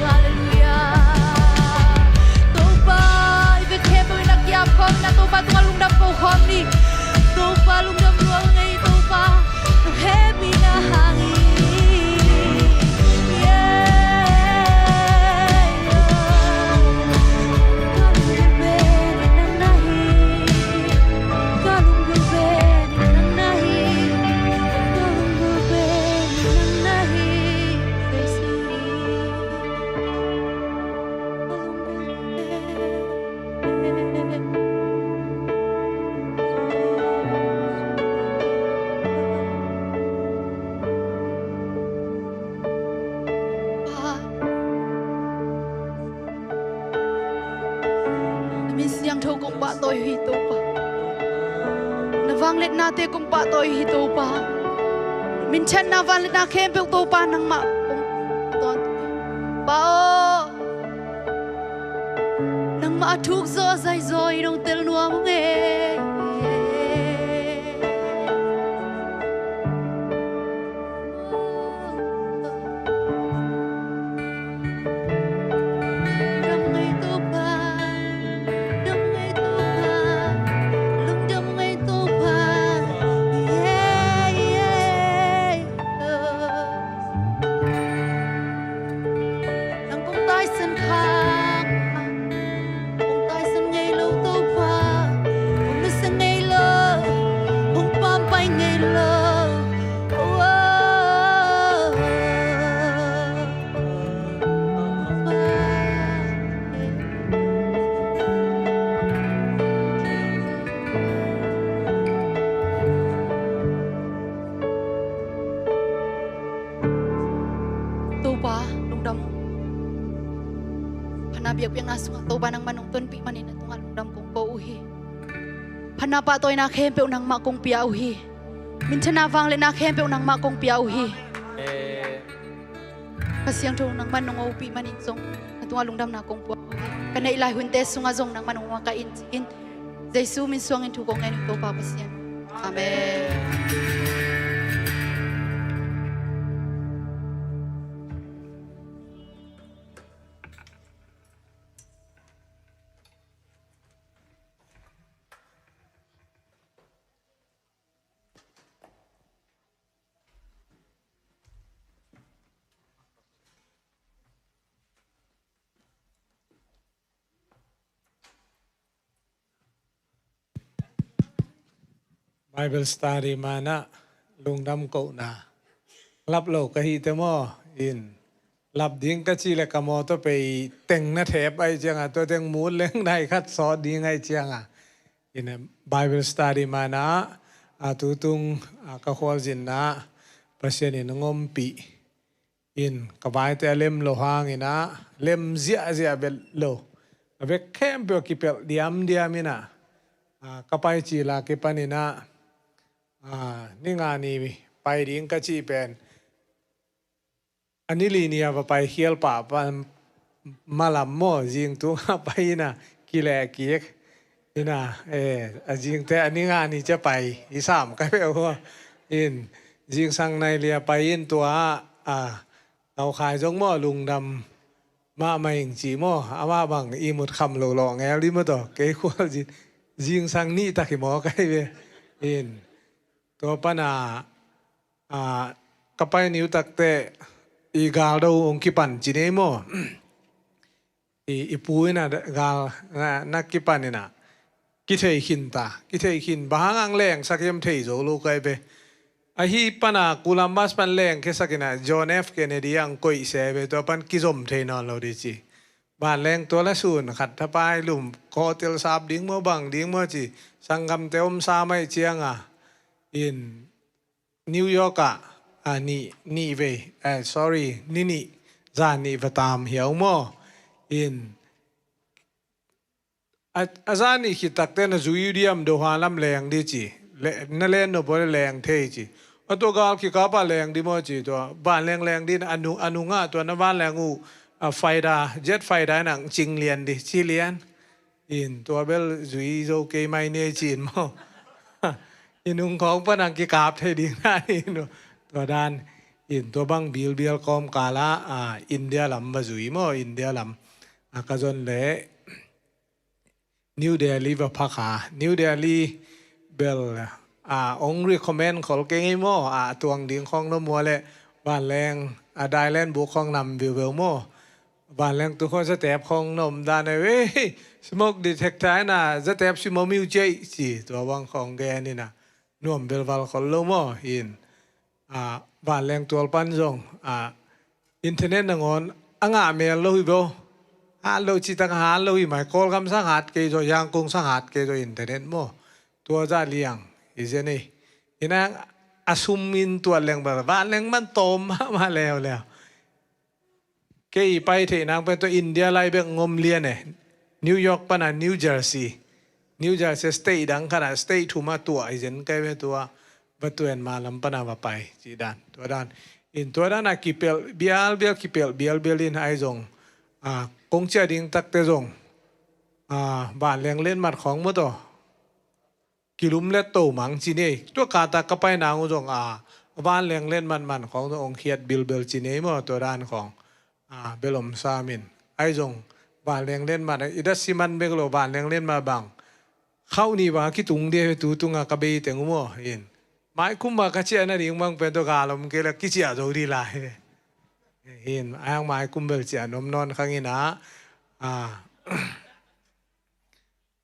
halleluiah. Topa, i vek khempeuh in a kiap khawm in a Topa tungah lungdam ko khawm ni. Topa lungdam lua ngei Topa. Nong hehpihna hangin. Yeah, yeah. Ka lunggulh pen nang na hi. Ka lunggulh pen nang na hi. Ka lunggulh pen nang na hi. Ka lunggulh pen. Na min siangtho kong pahtawi uh hi Topa. Na vangliatnate kong pahtawi uh hi Topa. Minthanna vangliatna khempeuh Topa nangmah kong tawntung hi. Pa aw, nangmah a thuk zaw zai zaw in hong tel nuam ung e. Lungdam ngei Topa, lungdam ngei Topa, lungdam ngei Topa. Yeah, yeah, oh. Nang kong taisan kha, kong taisan ngei lo Topa, kong nusia ngei lo, kong pampai ngei lo. Oh, oh, oh. Topa lungdam. Phatna biakpiakna sungah Topa nangman hong tonpih manin na tungah lungdam kong ko uh hi. Phatna pahtawina khempeuh nangmah kong pia uh hi. Minthanna vangliatna khempeuh nangmah kong pia uh hi. Kha Siangtho nangman nong hopih manin zong na tungah lungdamna kong pia uh hi. Ka neih lai hunte sungah zong nangman hong makaih in ci-in Jesu min suangin thu kong ngen uh hi Topa Pasian. Amen. Bible study manah lungdam kohna. Lap lo ka hihte maw? In lap ding ka cih leh ka mawtaw pei teng na thep ahih ciangah tua teng mut leng nai khat sawt ding ahih ciangah. In Bible study manah a tutung a ka khualzinna Pasian in hong ompih in ka vaite a lem lo hangin ah lem ziahziah bel lo. A vek khempeuh a kipelh diamdiam in ah, a, ka pai cil a kipan in ah, a, ni nga ni pai ding ka cih pen a ni li ni a va pai khial pah pa malam maw, zing tung a pai in ah kileh kik. In ah, eh, a zingte a ni nga ni cia pai i sam ka peuh uh. In zingsang nai li a pai in tua ah, a, Tau Khai zong maw, lungdam mahmah ing ci maw, amah bang ihmut kham lo lawh ngel dih maw taw, kei khual zin, zingsang nih tak hi maw kai ve. In, tua pana, a, ka pai niu takte i galdo hong kipan ci nei maw. I, i pu ina gal na, na kipan ina kithei khin ta, kithei khin, bang hang ang leng sak hiam thei zo lo kai ve. Ahi pana Columbus pan leng khe sak ina John F Kennedy ang koih se ve, tua pan kizom thei nawn lo di ci. Vanleng tua la sun khat thapai lum, hotel sap ding maw, bang ding maw ci, sanggamte om sa mai cianga. In New York ah, a, nih, nih vei, eh, sorry, ni nih, zan nih va tam hiau maw. In, a, a zan nih khit takte na zui diam, do hua lam leng di ci. Le, na len no bo le leng thei ci. A tua gal kikap a leng di maw ci tua. Vanleng leng di na anu, anu nga tua na vanleng uh, a, fighter, jet fighter nang cing lian di, ci lian. In tua bel zui zo kei mai ne ci in maw. I nung khawng pan ang kikap thei ding na in tua dan. In tua bang bilbial kawmkal ah, a, India lam va zui maw, India lam. A, ka zon le New Delhi va phak a. New Delhi bel, a, ong recommend khol kei ngei maw, a, tuang ding khawng no mua le vanleng, a, dailen buk khawng nam viu viu maw. Vanleng tu khawng zatep khawng nom dan e ve. Smoke detector ina zatep si maw miu ciai ci, tua bang khawng gen ina nuam belval khol lo maw. In, a, vanleng tual pan zong, a, internet nangawn a ngah mel lo hi bo. Hat lo ci tak a hat lo hi mai, Kawlgam sang hat kei zaw, Yangkung sang hat kei zaw internet maw. Tua zah liang hi zen ei. Inang a sum in tuat leng bel vanleng man tawm mahmah leuleu. Kei i pai theih nang pen tua India lai bek ngom lian e. New York pana New Jersey, New Jersey state dang khana state thum a tuah hi zen kai ve tua. Va tuan ma lam pana va pai ci dan, tua dan. In tua dan a kipelh bialbial, kipelh bialbial in ai zong, a, kong cia ding takte zong, a, vanleng letmat khawng maw taw kilum let to mang ci nei. Tua kata ka pai nang uh zong, a, vanleng letmat man khawng zong ong khiat bilbel ci nei maw, tua dan khawng, a, bel om sam in. Ai zong vanleng letmat i dat siman bek lo, vanleng letmat bang khauh ni bang a kitung dia tu tunga ka bei teng uh maw. In maikum bang ka ciah nading bang pen tua gal om kei la kiciah zo di lai. In ai ang maikum bel ciah nom nawn khang ina, a,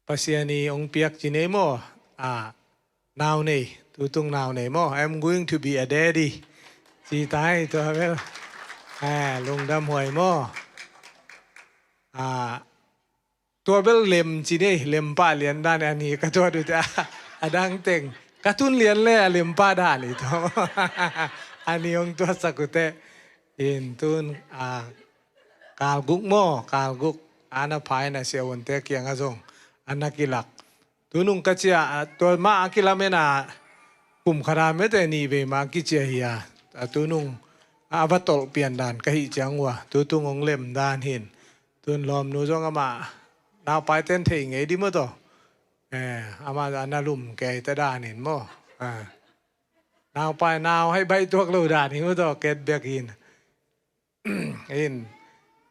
Pasian i ong piak ci nei maw, a, nau nei, tutung nau nei maw, I'm going to be a daddy. Ci tai tua bel, a, lungdam huai maw. A, tua bel lem ci nei, lem pah lian dan a ni ka tua dute, a, a dang teng ka tun lian le a lem pah dan i tua. A ni ong tua sakute, in tun, a, kalguk maw, kalguk. Ana phai na sia unte kiang a zong ana kilak. Tunung ka cia, a, tua ma a kilamen a kum khara mete ni vei ma kicia hi a. A tunung a va tolh pian dan ka hi ciang ua. Tutung ong lem dan hin. Tun lawmnu zong ama naupai ten thei ngei di maw taw. Eh, ama ana lum kei ta dan hin maw. A, naupai nau hai baih tuak lo dan hin maw taw, ket bek hin. In,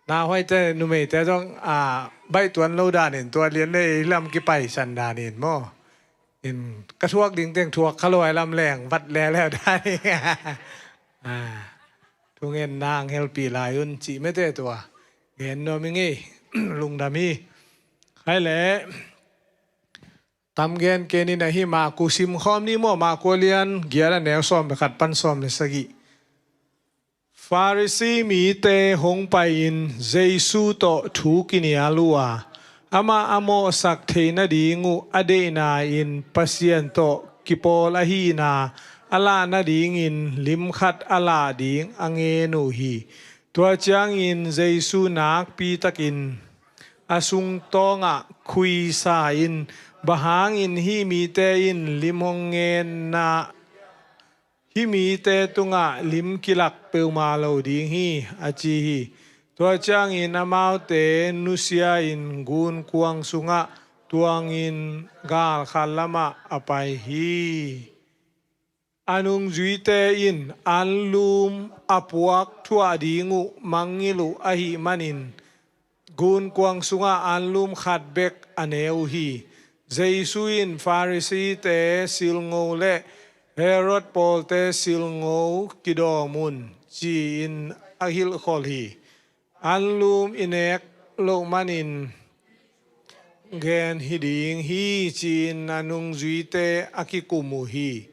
nauhuaite numeite zong, a, baih tuan lo dan in tua lian le i lam kipaisan dan in maw. In ka thuak ding teng thuak kha lo ai lam leng vat leleu dan in. A, thungen nang helpi lai un ci mete tua. Gen nuam i ngei, lungdam hi. Hai le, tam gen kenin ahi Maku sim khawm ni maw, Maku a lian giat a neu sawm le khat pan sawm le sagih. Farisi mite hong pai-in Jesu tawh thu kinial uh a, amah a mawhsak theih nading uh a deihna in Pasian tawh kipawl ahihna a lah nadingin lim khat a lah ding a ngen uh hi. Tua ciangin Jesu nakpi takin a sungtawngah khuisa in, bang hangin hih mite in lim hong ngenna, hih mite tungah lim kilak peuhmah lo ding hi, a ci hi. Tua ciangin amaute nusia-in gunkuang sungah tuangin galkhat lamah a pai hi. A nungzuite in anlum a puak thuah ding uh mangngilh uh ahih manin, gunkuang sungah anlum khat bek a ne uh hi. Jesu in Pharisee-te silngo le Herod pawlte silngo kidawm un, ci-in a hilhkholh hi. Anlum i nek loh manin gen hi ding hi, ci-in a nungzuite a kikum uh hi.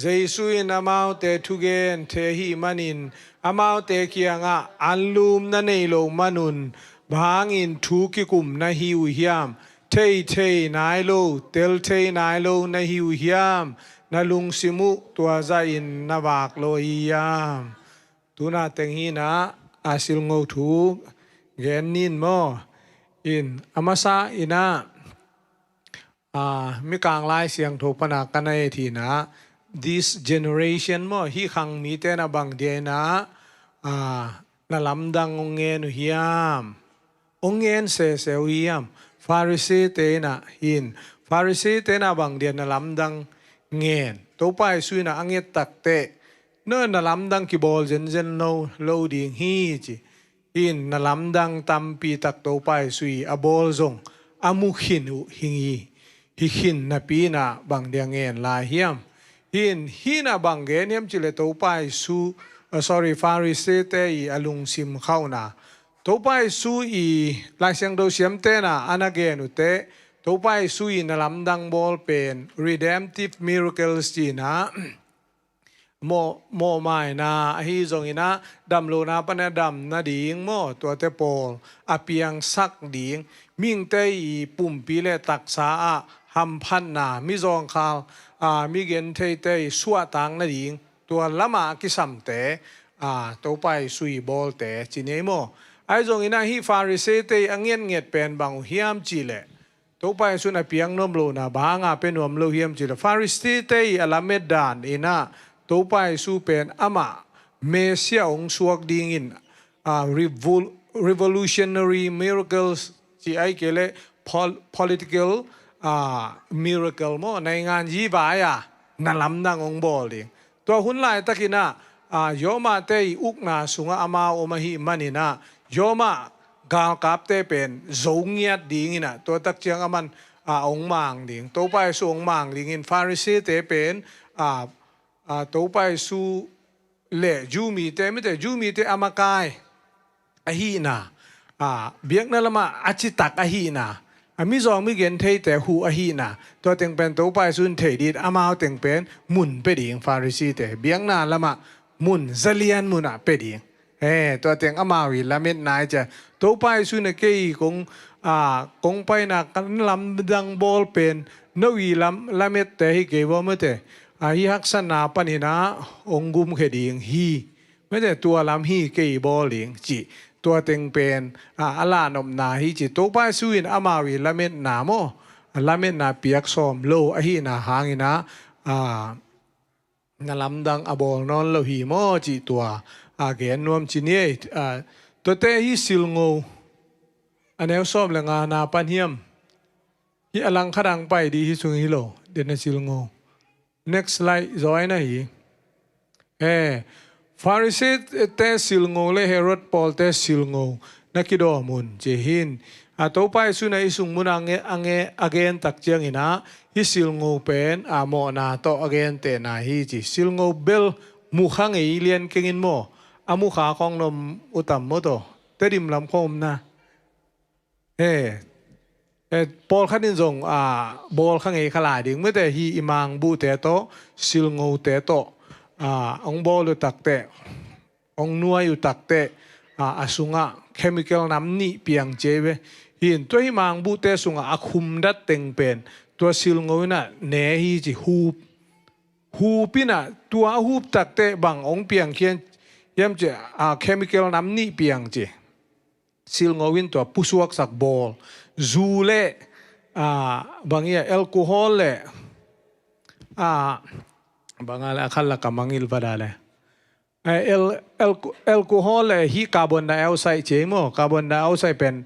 Jesu in amaute thugen thei ahih manin amaute kiangah, anlum na nei loh manun bang hangin thu kikum na hi uh hiam? Thei thei nai lo, tel thei nai lo na hi uh hiam? Na lungsim uh tua zahin na vak lo ahi hiam? Tuna teng hi-in ah, a silngo thu gen ni maw. In a masa in ah, a, Mikang Lai Siangtho pana ka na et hi-in ah, this generation maw, hih khang mite na bang dia in ah, a, na lamdang hong ngen uh hiam? Hong ngen sese uh hiam? Pharisee-te in ah, in Pharisee-te in ah bang dia na lamdang ngen? Topa Jesu in ah a nget takteh, no, na lamdang kibawl zenzen lo, lo ding hi, ci. In na lamdang tampi tak Topa Jesu i a bawl zong a mu khin uh hi hi. Hi khin napi in ah bang dia ngen lai hiam? In hih in ah bang gen hiam cih leh Topa Jesu, uh, sorry, Pharisee-te i a lungsim khauhna. Topa Jesu i Lai Siangtho siamte in ah a na gen uh teh, Topa Jesu i na lamdang bawl pen redemptive miracles ci-in ah, mawh, mawhmaina ahi zongin ah, damlohna pan a damna ding maw, tuate pawl a piangsak ding, mihingte i pumpi le taksa ah hamphatna, mizawngkhal, a, migentheite i suahtakna ding, tua lamah a kisamte, a, Topa Jesu i bawlte ci ni maw. Ahi zongin ah hih Pharisee-te i a ngetnget pen bang uh hiam cih leh, Topa Jesu in a piak nuam lohna bang hanga pia nuam lo hiam cih leh, Pharisee-te i a lamet dan in ah Topa Jesu pen amah Messiah hong suak dingin, a, revol-, revolutionary miracles ci, ahih kei leh pol-, political, a, miracle maw, naingan zi vai-a na lamdang hong bawl ding. Tua hun laitakin ah, a, Roma-te i ukna sungah amau om ahih manin ah, Roma galkapte pen zo ngiat dingin ah, tua tak ciang aman, a, hong mang ding, Topa Jesu hong mang dingin Pharisee-te pen, a, a, Topa Jesu le Jew mite, mite, Jew mite a makai ahihna, a, biakna lamah a citak ahihna, a, mizawng migentheite huh ahihna, tua teng pen Topa Jesu in thei ding, amau teng pen mun pia ding, Pharisee-te biakna lamah mun, zalian munah pia ding. Eh, tua teng amau i lametna hi cia. Topa Jesu in ah kei kong, a, kong paina ka lamdang bawl pen no i lam, lamette hi kei baw mate. A, hih haksatna panin ah hong gumkhia ding hi. Mate, tua lam hi kei bawl ding ci. Tua teng pen, a, a lanopna hi ci. Topa Jesu in amau i lametna maw, a, lametna piak sawm lo ahihna hangin ah, a, na lamdang a bawl nawn lo hi maw cih tua, a, gen nuam ci ni ei. A, tuate hih silngo, a neu sawm le ngana pan hiam. Hih a langkhat ang pai ding hi sung hi lo, den a silngo. Next slide, zaw na hi. Eh, Pharisee-te silngo le Herod pawlte silngo na kidawm un, ci hi. A, Topa Jesu in ah i sung munah a nge, a nge, a gen tak ciangin ah, hih silngo pen, a, mawhna tawh a gentehna hi ci. Silngo bel mukha ngei lian keng in maw, a mukha khawng na om uh tam maw taw. Tedim lam khawng om na. Eh, eh, pawlkhat in zong, a, bawl kha ngei kha lai ding. Mate, hih i mangbuhte tawh, silngote tawh, a, hong bawl uh takteh, hong nuai uh takteh, a, a sungah chemical nam nih piang ci ei ve. Hi in tua hih mangbuhte sungah a khumdat teng pen tua silngo in ah ne hi ci, hup. Hup in ah, tua a hup takteh bang hong piangkhia hiam ci, a, chemical nam nih piang ci. Silngo in tua pusuaksak bawl. Zu le, a, bang ia, alcohol le, a, bang a le, a khat lak a mangngilh vat a le. Eh, al-, al-, alcohol le hih carbon dioxide ci ei maw, carbon dioxide pen,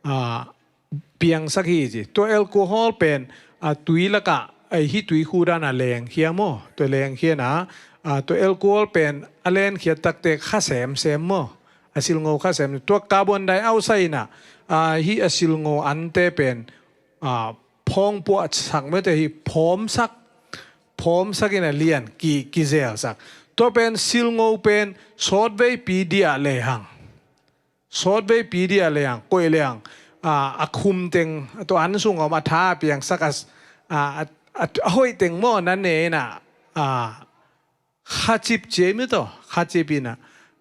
a, piangsak hi ci. Tua alcohol pen, a, tui lakah Ei, hih tuikhu dan a lengkhia maw? Tua lengkhia na, a, tua alcohol pen a lenkhiat takte kha semsem maw? A silngo kha sem. Tua carbon dioxide na, a, hih a silngo ante pen, a, phawngpuahsak mete, hih phawmsak, phawmsak in a lian ki, kizelsak. Tua pen silngo pen sawtveipi diah lehang, sawtveipi diah lehang, koih lehang, a, a khum teng, tua an sung om a tha a piangsak a, a, a, a hoih teng maw na ne in a, a, khacip ci ei mete, khacip in a,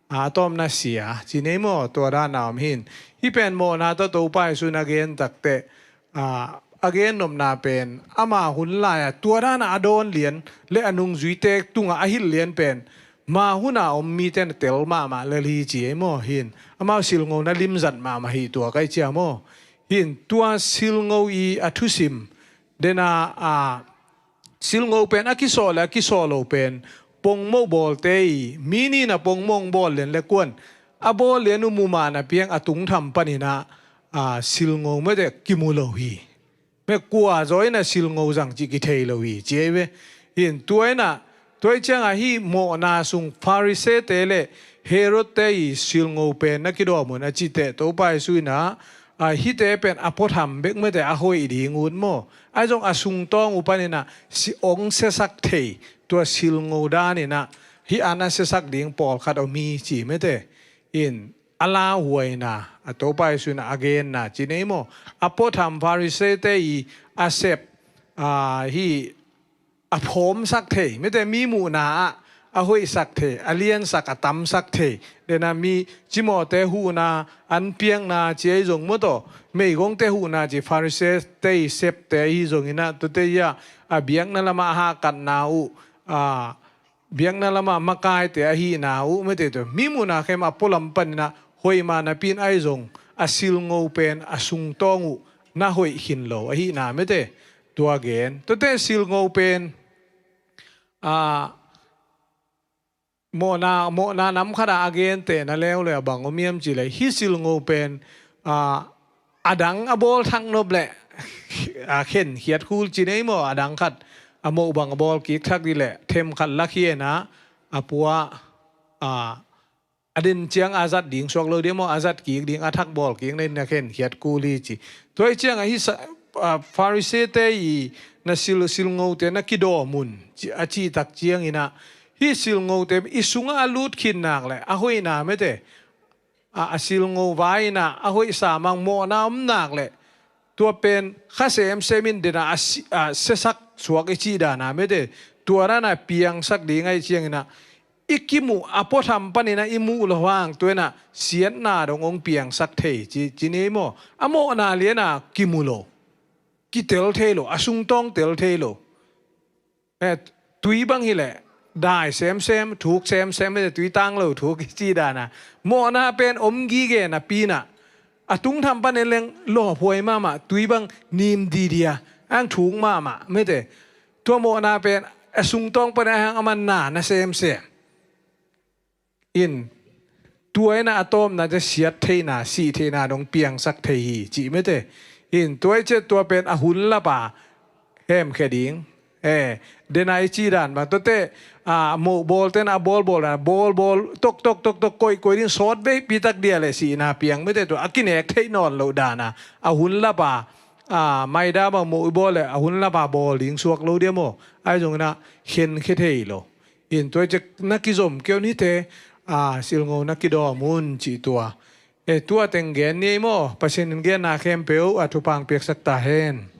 a, a tawpna sia ci nei maw? Tua dan a om hi in. Hih pen mawhna tawh Topa Jesu in a gen takte, a, a gen nopna pen ama hun lai-a tua dan a a dawn lian le a nungzuite tungah a hilh lian pen ma hun a om mite na tel mahmah lel hi ci ei maw? Hi in, amau silngo na limzat mahmah hi tua ka hih ciang maw? Hi in, tua silngo i a thusim den a, a, silngo pen a kisawh le a kisawh lo pen pongmoh bawlte i, mi nih in a pongmoh bawl lian le kuan a bawl lian uh mu ma na piang a tungtham panin a, a, silngo mete kimu lo hi. Me kua zaw in a silngo zang cih kithei lo hi ci ei ve. Hi in, tua in a, tua i ciang a hih mawhna sung Pharisee-te le Herod-te i silngo pen na kidawm un a cih teh Topa Jesu in a, a, hihte pen a puatham bek mete a hoih ding ut maw? Ahi zong a sungtawng uh panin a si ong siasak thei tua silngo dan in a hih an a siasak ding pawlkhat om hi ci mete. Hi in, a lauhuaina, a, Topa Jesu in a genna ci nei maw? A puatham Pharisee-te i a sep, a, hih a phawmsak thei mete, mi muhna ah a hoihsak thei, a liansak, a tamsak thei. Den a mi cimawhte huhna, an piakna ci ei zong maw taw, meigongte huhna ci Pharisee-te i septe ahi zongin a, tuate i a, a biakna lamah a hahkatna uh, a, biakna lamah makaite ahihna uh mete tua mi muhna khem a pualam panin a hoih ma napi in ahi zong a silngo pen a sungtawng uh na hoih khin lo ahihna mete. Tua gen. Tuate silngo pen, a, mawhna, mawhna nam khat a a gente na leuleu a bang om hiam cih leh hih silngo pen, a, a dang a bawl thak nop leh, a, khenkhiat khul ci nei maw? A dang khat a moh bang a bawl kik thak dih leh themkhat lakhia in a, a pua, a, a den ciang a zat ding suak lo dih maw? A zat kik ding, a thak bawl kik na in a khenkhiat khul hi ci. Tua i ciang a hih sa-, a, Pharisee-te i na sil, silngote na kidawm un ci, a cih tak ciangin a, hih silngote i sungah a lut khin nak leh a hoihna mete, a, a silngo vai in a, a hoihsa mang mawhna om nak leh tua pen kha semsem in den a, a si-, a siasak suak i cih dan a mete, tua dan a piangsak ding ahih ciangin a, i kimuh a puatham panin a i muh loh hang tua in a siatna dong hong piangsak thei ci, ci nei maw? A mawhna lian a kimu lo, kitel thei lo, a sungtawng tel thei lo. Eh, tui bang hi leh dai semsem, thuk semsem, mete, tui tang lo thuk i cih dan a. Mawhna pen om gige napi in a, a tungtham panin leng lawphuai mahmah, tui bang nim didia, ang thuk mahmah mete. Tua mawhna pen a sungtawng panin a hang a manna na semsem in, tua in a a tawpna te siat theihna, sih theihna dong piangsak thei hi cih mete. In, tua i ciah tua pen a hun lap a hemkhia ding. Eh, den a i cih dan bang tuate, a, moh bawlte na a bawlbawl dan a bawlbawl toktok toktok koihkoih ding, sawtveipi tak dia leh sihna piang mete, tua a kinek theih nawn loh dan a, a hun lap a, a, maida bang moh i bawl leh a hun lap a bawl ding suak lo dia maw? Ahi zongin a khenkhia thei lo. In, tua i ciah na kizom kei un, hihte, a, silngo na kidawm un cih tua. Eh, tua teng gen ni ei maw? Pasian in genna khempeuh a thupha hong piaksak ta hen.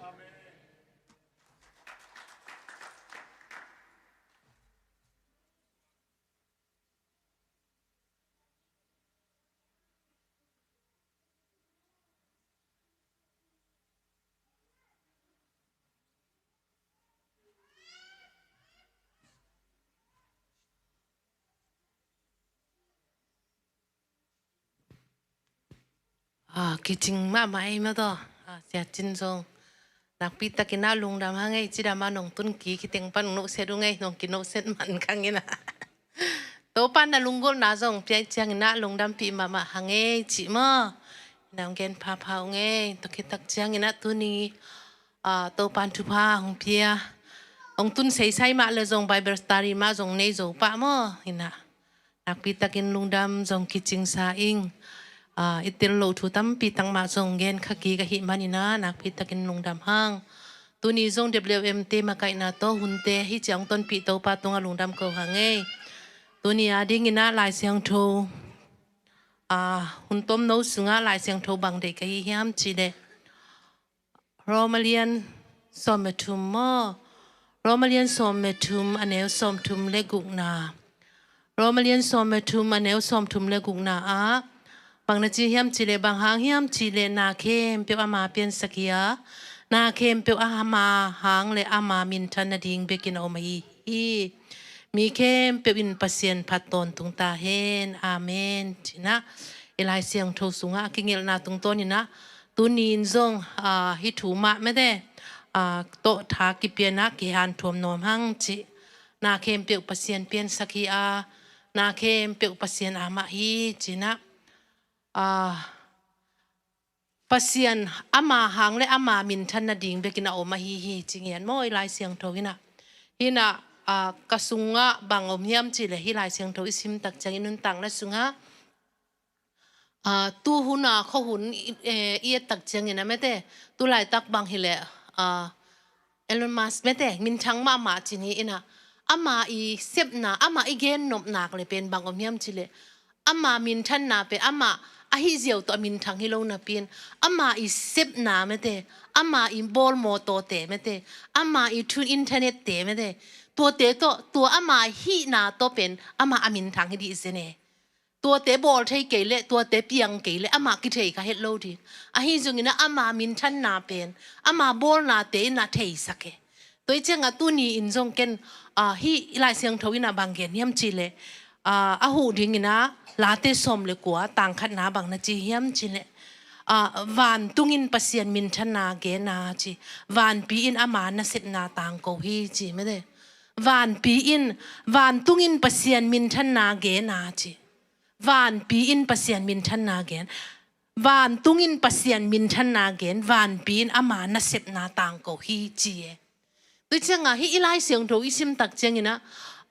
A, kicing mahmah ei maw taw. A, Sia Cin zong nakpi takin a lungdam hang ei, cidam a nong tun kik hi teng pan nong nohset uh ngei, nong kinohset man kang in a. Topa na lunggulhna zong pia i ciangin a lungdampih mahmah hang ei cih maw? Nam gen phapha uh ngei, tua khit tak ciangin a tuni, a, Topa in thupha hong pia, Ong tun seisai mah le zong Bible study mah zong nei zo pah maw? Hi na. Nakpi takin lungdam zong kicingsa ing. Ah, i tel loh thu tampi tak mah zong gen kha kik ahih manin ah nakpi takin lungdam hang. Tuni zong W M te makaihna tawh hunte hi ciang tonpih Topa tungah lungdam ko hang ei. Tuni a dingin ah Lai Siangtho, ah, hun tomno sungah Lai Siangtho bang deih ka hi hiam cih leh Roma lian sawm le thum maw? Roma lian sawm le thum, a neu sawm thum le gukna. Roma lian sawm le thum, a neu sawm thum le gukna ah bang na ci hiam cih leh, bang hang hiam cih leh na khempeuh ama piansak hi a, na khempeuh ama hang le ama minthan nading bekin a om ahi hi. Mi khempeuh in Pasian phat tawntung ta hen. Amen. Ci-in ah i Lai Siangtho sungah a kingelhna tungtawnin ah tuni in zong, ah, hih thu mah mete, ah, tawh tha kipia-in ah kihanthuam nuam hang cih. Na khempeuh Pasian piansak hi a, na khempeuh Pasian amah hi ci-in ah, ah, Pasian ama hang le ama minthan nading bekin a om ahi hi ci ngian maw i Lai Siangtho in ah. Hi na, ah, ka sungah bang om hiam cih leh hih Lai Siangtho i sim tak ciangin nuntakna sungah, ah, tu hun a khuahun i, eh, i et tak ciangin ah mete, tu laitak bang hi leh, ah, Elon Musk mete, minthang mahmah ci ni in ah, ama i sepna, ama i gen nop nak le pen bang om hiam cih leh, ama minthanna pen ama ahi ziau tawh a minthang hi lo napi-in, ama i sepna mete, ama i bawl mawtawte mete, ama i thu internet te mete, tuate tawh, tua ama hihna tawh pen ama a minthang hi dih zen e. Tuate bawl thei kei leh, tuate piang kei leh, amah kithei kha het lo ding. Ahi zongin ah ama minthanna pen, ama bawlnate in ah theisak e. Tua hi ciangah tuni in zong ken, ah, hih i Lai Siangtho in ah bang gen hiam cih leh, ah, a huh dingin ah Late sawm le kua tang khatna bang na ci hiam cih leh, ah, vantung in Pasian minthanna gen a ci, vanpi in ama nasepna tangko hi ci mete. Vanpi in, vantung in Pasian minthanna gen a ci. Vanpi in Pasian minthanna gen. Vantung in Pasian minthanna gen. Vanpi in ama nasepna tangko hi ci e. Tua ciangah hih i Lai Siangtho i sim tak ciangin ah,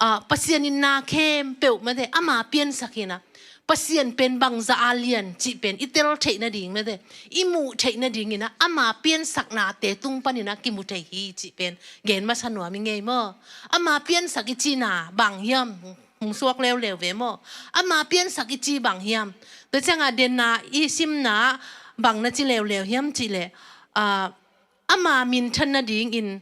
ah, Pasian in na khempeuh mete ama piansak hi na. Pasian pen bangzah a lian cih pen i tel theih nading mete, i muh theih nadingin ah ama piansaknate tung panin ah kimu thei hi cih pen gen masa nuam i ngei maw? Ama piansak i cihna bang hiam? Hong suak leuleu ve maw? Ama piansak i cih bang hiam? Tua ciangah denna i simna bang na ci leuleu hiam cih leh, ah, ama minthan nadingin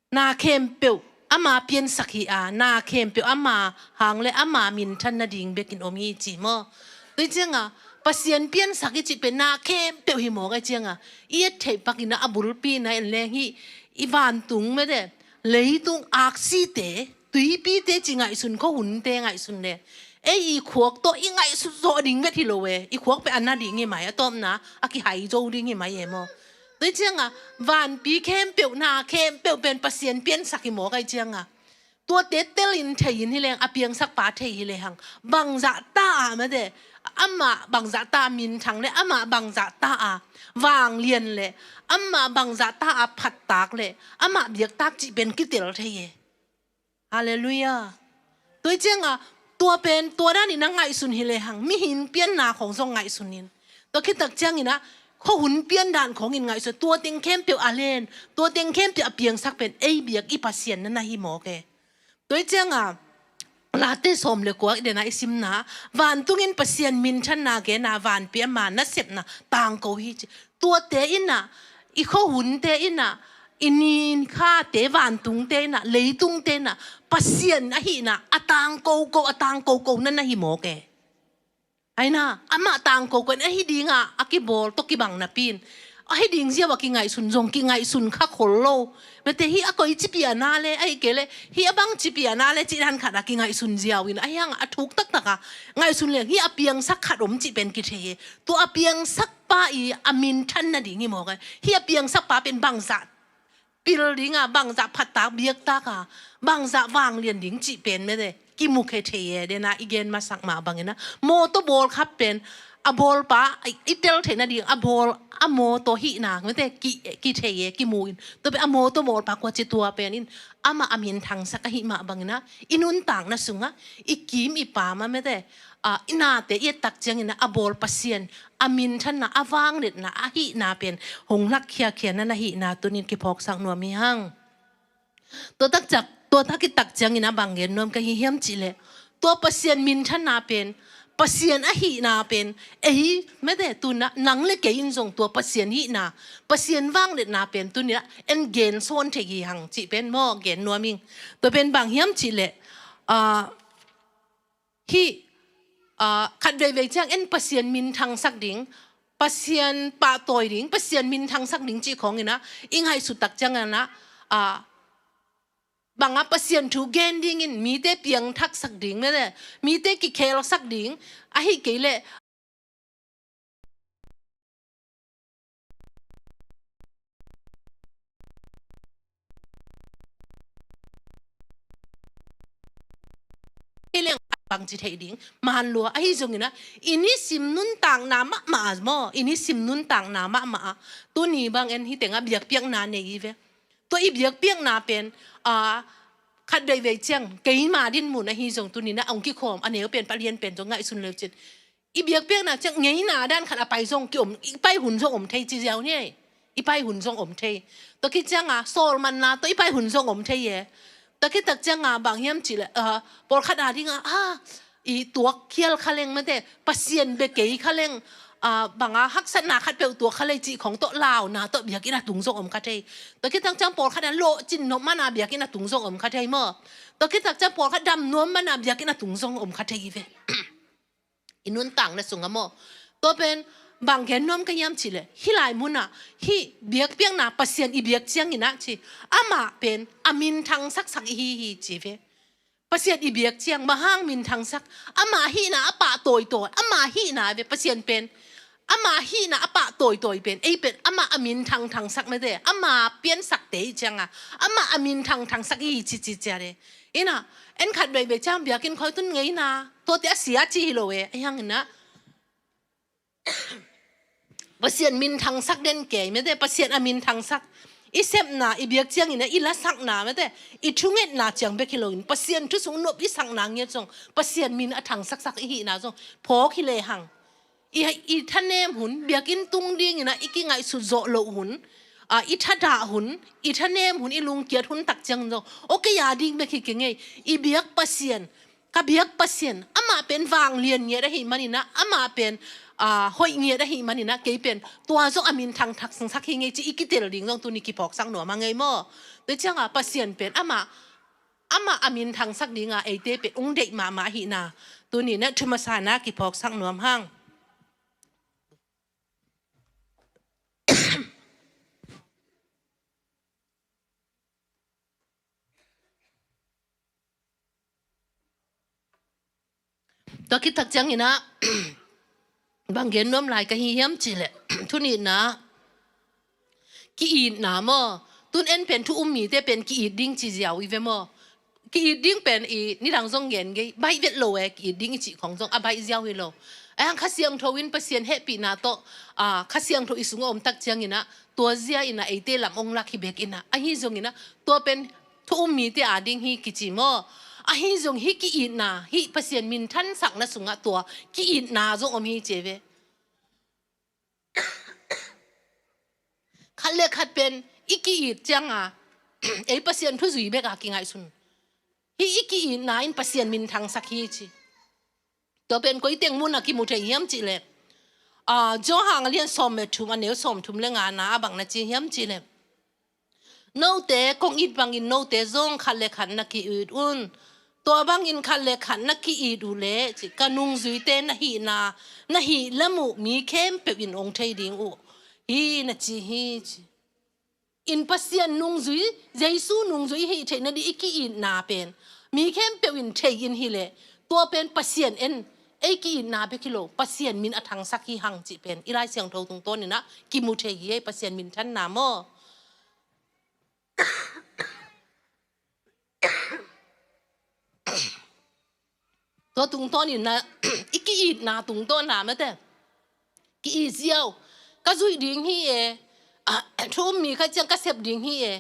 na khempeuh ama piansak hi a, na khempeuh ama hang le ama minthan nading bekin om hi ci maw? Tua ciangah Pasian piansak i cih pen na khempeuh hi mawk a ciangah i et theih pakin ah a bulpi na en leng hih i vantung mete, leitung aksite, tuipite cih ngaihsun, khuahunte ngaihsun le ei i khuak tawh i ngaihsut zawh ding vet hi lo e. I khuak pen a na ding hi mai, a tawpna a kihai zo ding hi mai e maw? Tua ciangah vanpi khempeuh, na khempeuh pen Pasian piansak hi mawk a ciangah tuate telin thei in hi leng, a piangsakpa thei hi lehang, bangzah ta a mete, amah bangzah ta a minthang le amah bangzah ta a vanglian le amah bangzah ta a phattak le amah biaktak cih pen kitel thei e. Halleluiah. Tua ciangah tua pen tua danin a ngaihsun hi lehang, mihing pianna khawng zong ngaihsun in, tua khit tak ciangin ah khuahun pian dan khawngin ngaihsun, tua teng khempeuh a len, tua teng khempeuh a piangsak pen ei biak i Pasian na na hi mawk e. Tua ciangah Late sawm le kua i denna i simna, vantung in Pasian minthanna gen a, vanpi ama nasepna tangko hi ci. Tuate in ah, i khuahunte in ah, i ni khate, vantungte in ah, leitungte in ah Pasian ahihna a tangkoko, a tangkoko na na hi mawk e. Aina, amah tangkoko in ahi dingah a kibawl tawh kibang napi-in, ahi ding ziau a kingaihsun zong kingaihsun kha khol lo. Mete, hih a koi ci piana le, ahi kei leh hih a bang ci piana le cih dan khat a kingaihsun ziau in, ahi hangah a thuk taktak a ngaihsun leng hih a piangsak khat om cih pen kithei e. Tua a piangsakpa i a minthan nading hi mawk e. Hih a piangsakpa pen bangzah pil ding a, bangzah phattak biaktak a, bangzah vanglian ding cih pen mete kimu khe thei e. Denah i gen masak mah bangin ah, mawtaw bawlkhat pen a bawlpa, i, i tel theihna ding a bawl, a maw tawh hihna mete ki, kithei e, kimu in. Tua pen a maw tawh bawlpa kua ci, tua pen in amah a minthangsak ahih mah bangin ah, i nuntakna sungah, i kim i pam ah mete, ah, i nate i ettak ciangin ah, a bawl Pasian a minthanna, a vangliatna, a hihna pen hong lakkhiakhia na na hihna tuni-in kiphawksak nuam hi hang. Tua tak ciang, tua tak i tak ciangin ah bang gen nuam ka hi hiam cih leh, tua Pasian minthanna pen, Pasian ahihna pen, ei mete tu-in ah nang le kei in zong tua Pasian hihna, Pasian vangliatna pen tuni-in ah en gen sawn thei hi hang cih pen maw gen nuam ing. Tua pen bang hiam cih leh, ah, hih, ah, khat veivei ciang en Pasian minthangsak ding, Pasian pahtawi ding, Pasian minthangsak ding cih khawngin ah, i ngaihsut tak ciangin ah, ah, bang ah Pasian thu gen dingin mite piangthaksak ding, mete, mite kikhelsak ding, ahih kei leh, hi leng bang ci thei ding, man lua, ahi zongin ah, i nisim nuntakna mahmah ah maw, i nisim nuntakna mahmah ah, tuni bang en hi teng ah biakpiakna nei hi ve. Tua i biakpiakna pen, ah, khat veivei ciang, keima dinmun ahi zong tuni-in ah hong kikhawm, a neu pen, palian pen zong ngaihsun le uh cin. I biakpiakna ciang ngeina dan khat a pai zong kiom, i pai hun zong om thei ci ziau ni ei. I pai hun zong om thei. Tua khit ciang ah, sawlmanna tawh i pai hun zong om thei e. Tua khit tak ciang ah, bang hiam cih leh, ah, pawlkhat a ding ah, ah, i tuak khial kha leng mete, Pasian bia kei kha leng, ah, bang ah haksatna khat peuh tuak kha lei cih khawng tawh launa tawh biakinn a tung zong om kha thei. Tua khit tak ciang pawlkhat a lawhcin nop man a biakinn a tung zong om kha thei maw. Tua khit tak ciang pawlkhat dam nuam man a biakinn a tung zong om kha thei hi ve. I nuntakna sungah maw. Tua pen bang gen nuam ka hiam cih leh, hih lai mun ah, hih biakpiakna Pasian i biak ciangin ah ci, amah pen a minthang saksak i hi hi ci ve. Pasian i biak ciang bang hang minthangsak, ama hihna a pah tawitawi, ama hihna ve Pasian pen, ama hihna a pah tawitawi pen, ei pen ama a minthang thangsak mete, ama piansakte i cianga ama a minthang thangsak i hi cici cia de. Ina, en khat veivei ciang biakinn khoi tun ngeina, tuate a sia ci hi lo e, a hiang ina. Pasian minthangsak den kei mete, Pasian a minthangsak. I sepna, i biak ciangin a i lasakna mete, i thungetna ciang bek hi loin, Pasian thu sung nop i sakna ngiat zong, Pasian min a thangsaksak i hihna zong phawk hi lehang. I, i thanem hun, biakinn tung dingin a i kingaihsut zawh loh hun, a, i thadah hun, i thanem hun, i lungkiat hun tak ciang zong, o kei a ding bek hi kei ngei, i biak Pasian, ka biak Pasian, amah pen vanglian ngiat ahih manin a, amah pen, a, hoih ngiat ahih manin a, kei pen tua zong a minthang thangsak hi ngei ci i kitel ding zong tuni kiphawksak nuam a ngei maw. Tua cianga Pasian pen amah, amah a minthangsak dinga eite pen ung deih mahmah ahihna tuni na thu masa na kiphawksak nuam hang. Tua khit tak ciangin a, bang gen nuam lai ka hi hiam cih leh, thu nihna, ki-itna maw. Tun en pen thu um mite pen ki-it ding ci ziau i ve maw. Ki-it ding pen i nidang zong gen ngei, baih vet lo e, ki-it ding i cih khong zong a baih ziau hi lo. A hiang Kha Siangtho in Pasian hehpihna tawh, a, Kha Siangtho i sungah om tak ciangin a, tua zia in a eite lam ong lak hi bek in a, ahi zongin a, tua pen thu um mite a ding hi kici maw. Ahi zong hih ki-itna, hih Pasian minthansakna sungah tua ki-itna zong om hi ci ve. Khat le khat pen i ki-it cianga, ei Pasian thu zui bek a kingaihsun. Hih i ki-itna in Pasian minthangsak hi ci. Tua pen koi teng mun a kimu thei hiam cih leh, a, Johan a lian sawm le thum, a neu sawm thum le ngana a bang na ci hiam cih leh, note kong it bangin note zong khat le khat na ki-it un. Tua bangin khat le khat na ki-it uh leh, ci, ka nungzuite na hihna, na hih lam uh mi khempeuh in ong thei ding uh hi, na ci hi, ci. In Pasian nungzui, Jesu nungzui hih theihna ding i ki-itna pen mi khempeuh in thei in hi leh, tua pen Pasian en, ei ki-itna bek hi lo, Pasian min a thangsak hi hang cih pen i Lai Siangtho tungtawnin a kimu thei hi ei, Pasian minthanna maw. Tua tungtawnin a, i ki-itna tungtawna mete, Ki-it ziau, ka zuih ding hi e, a, thu um mi khat ciang ka sep ding hi e,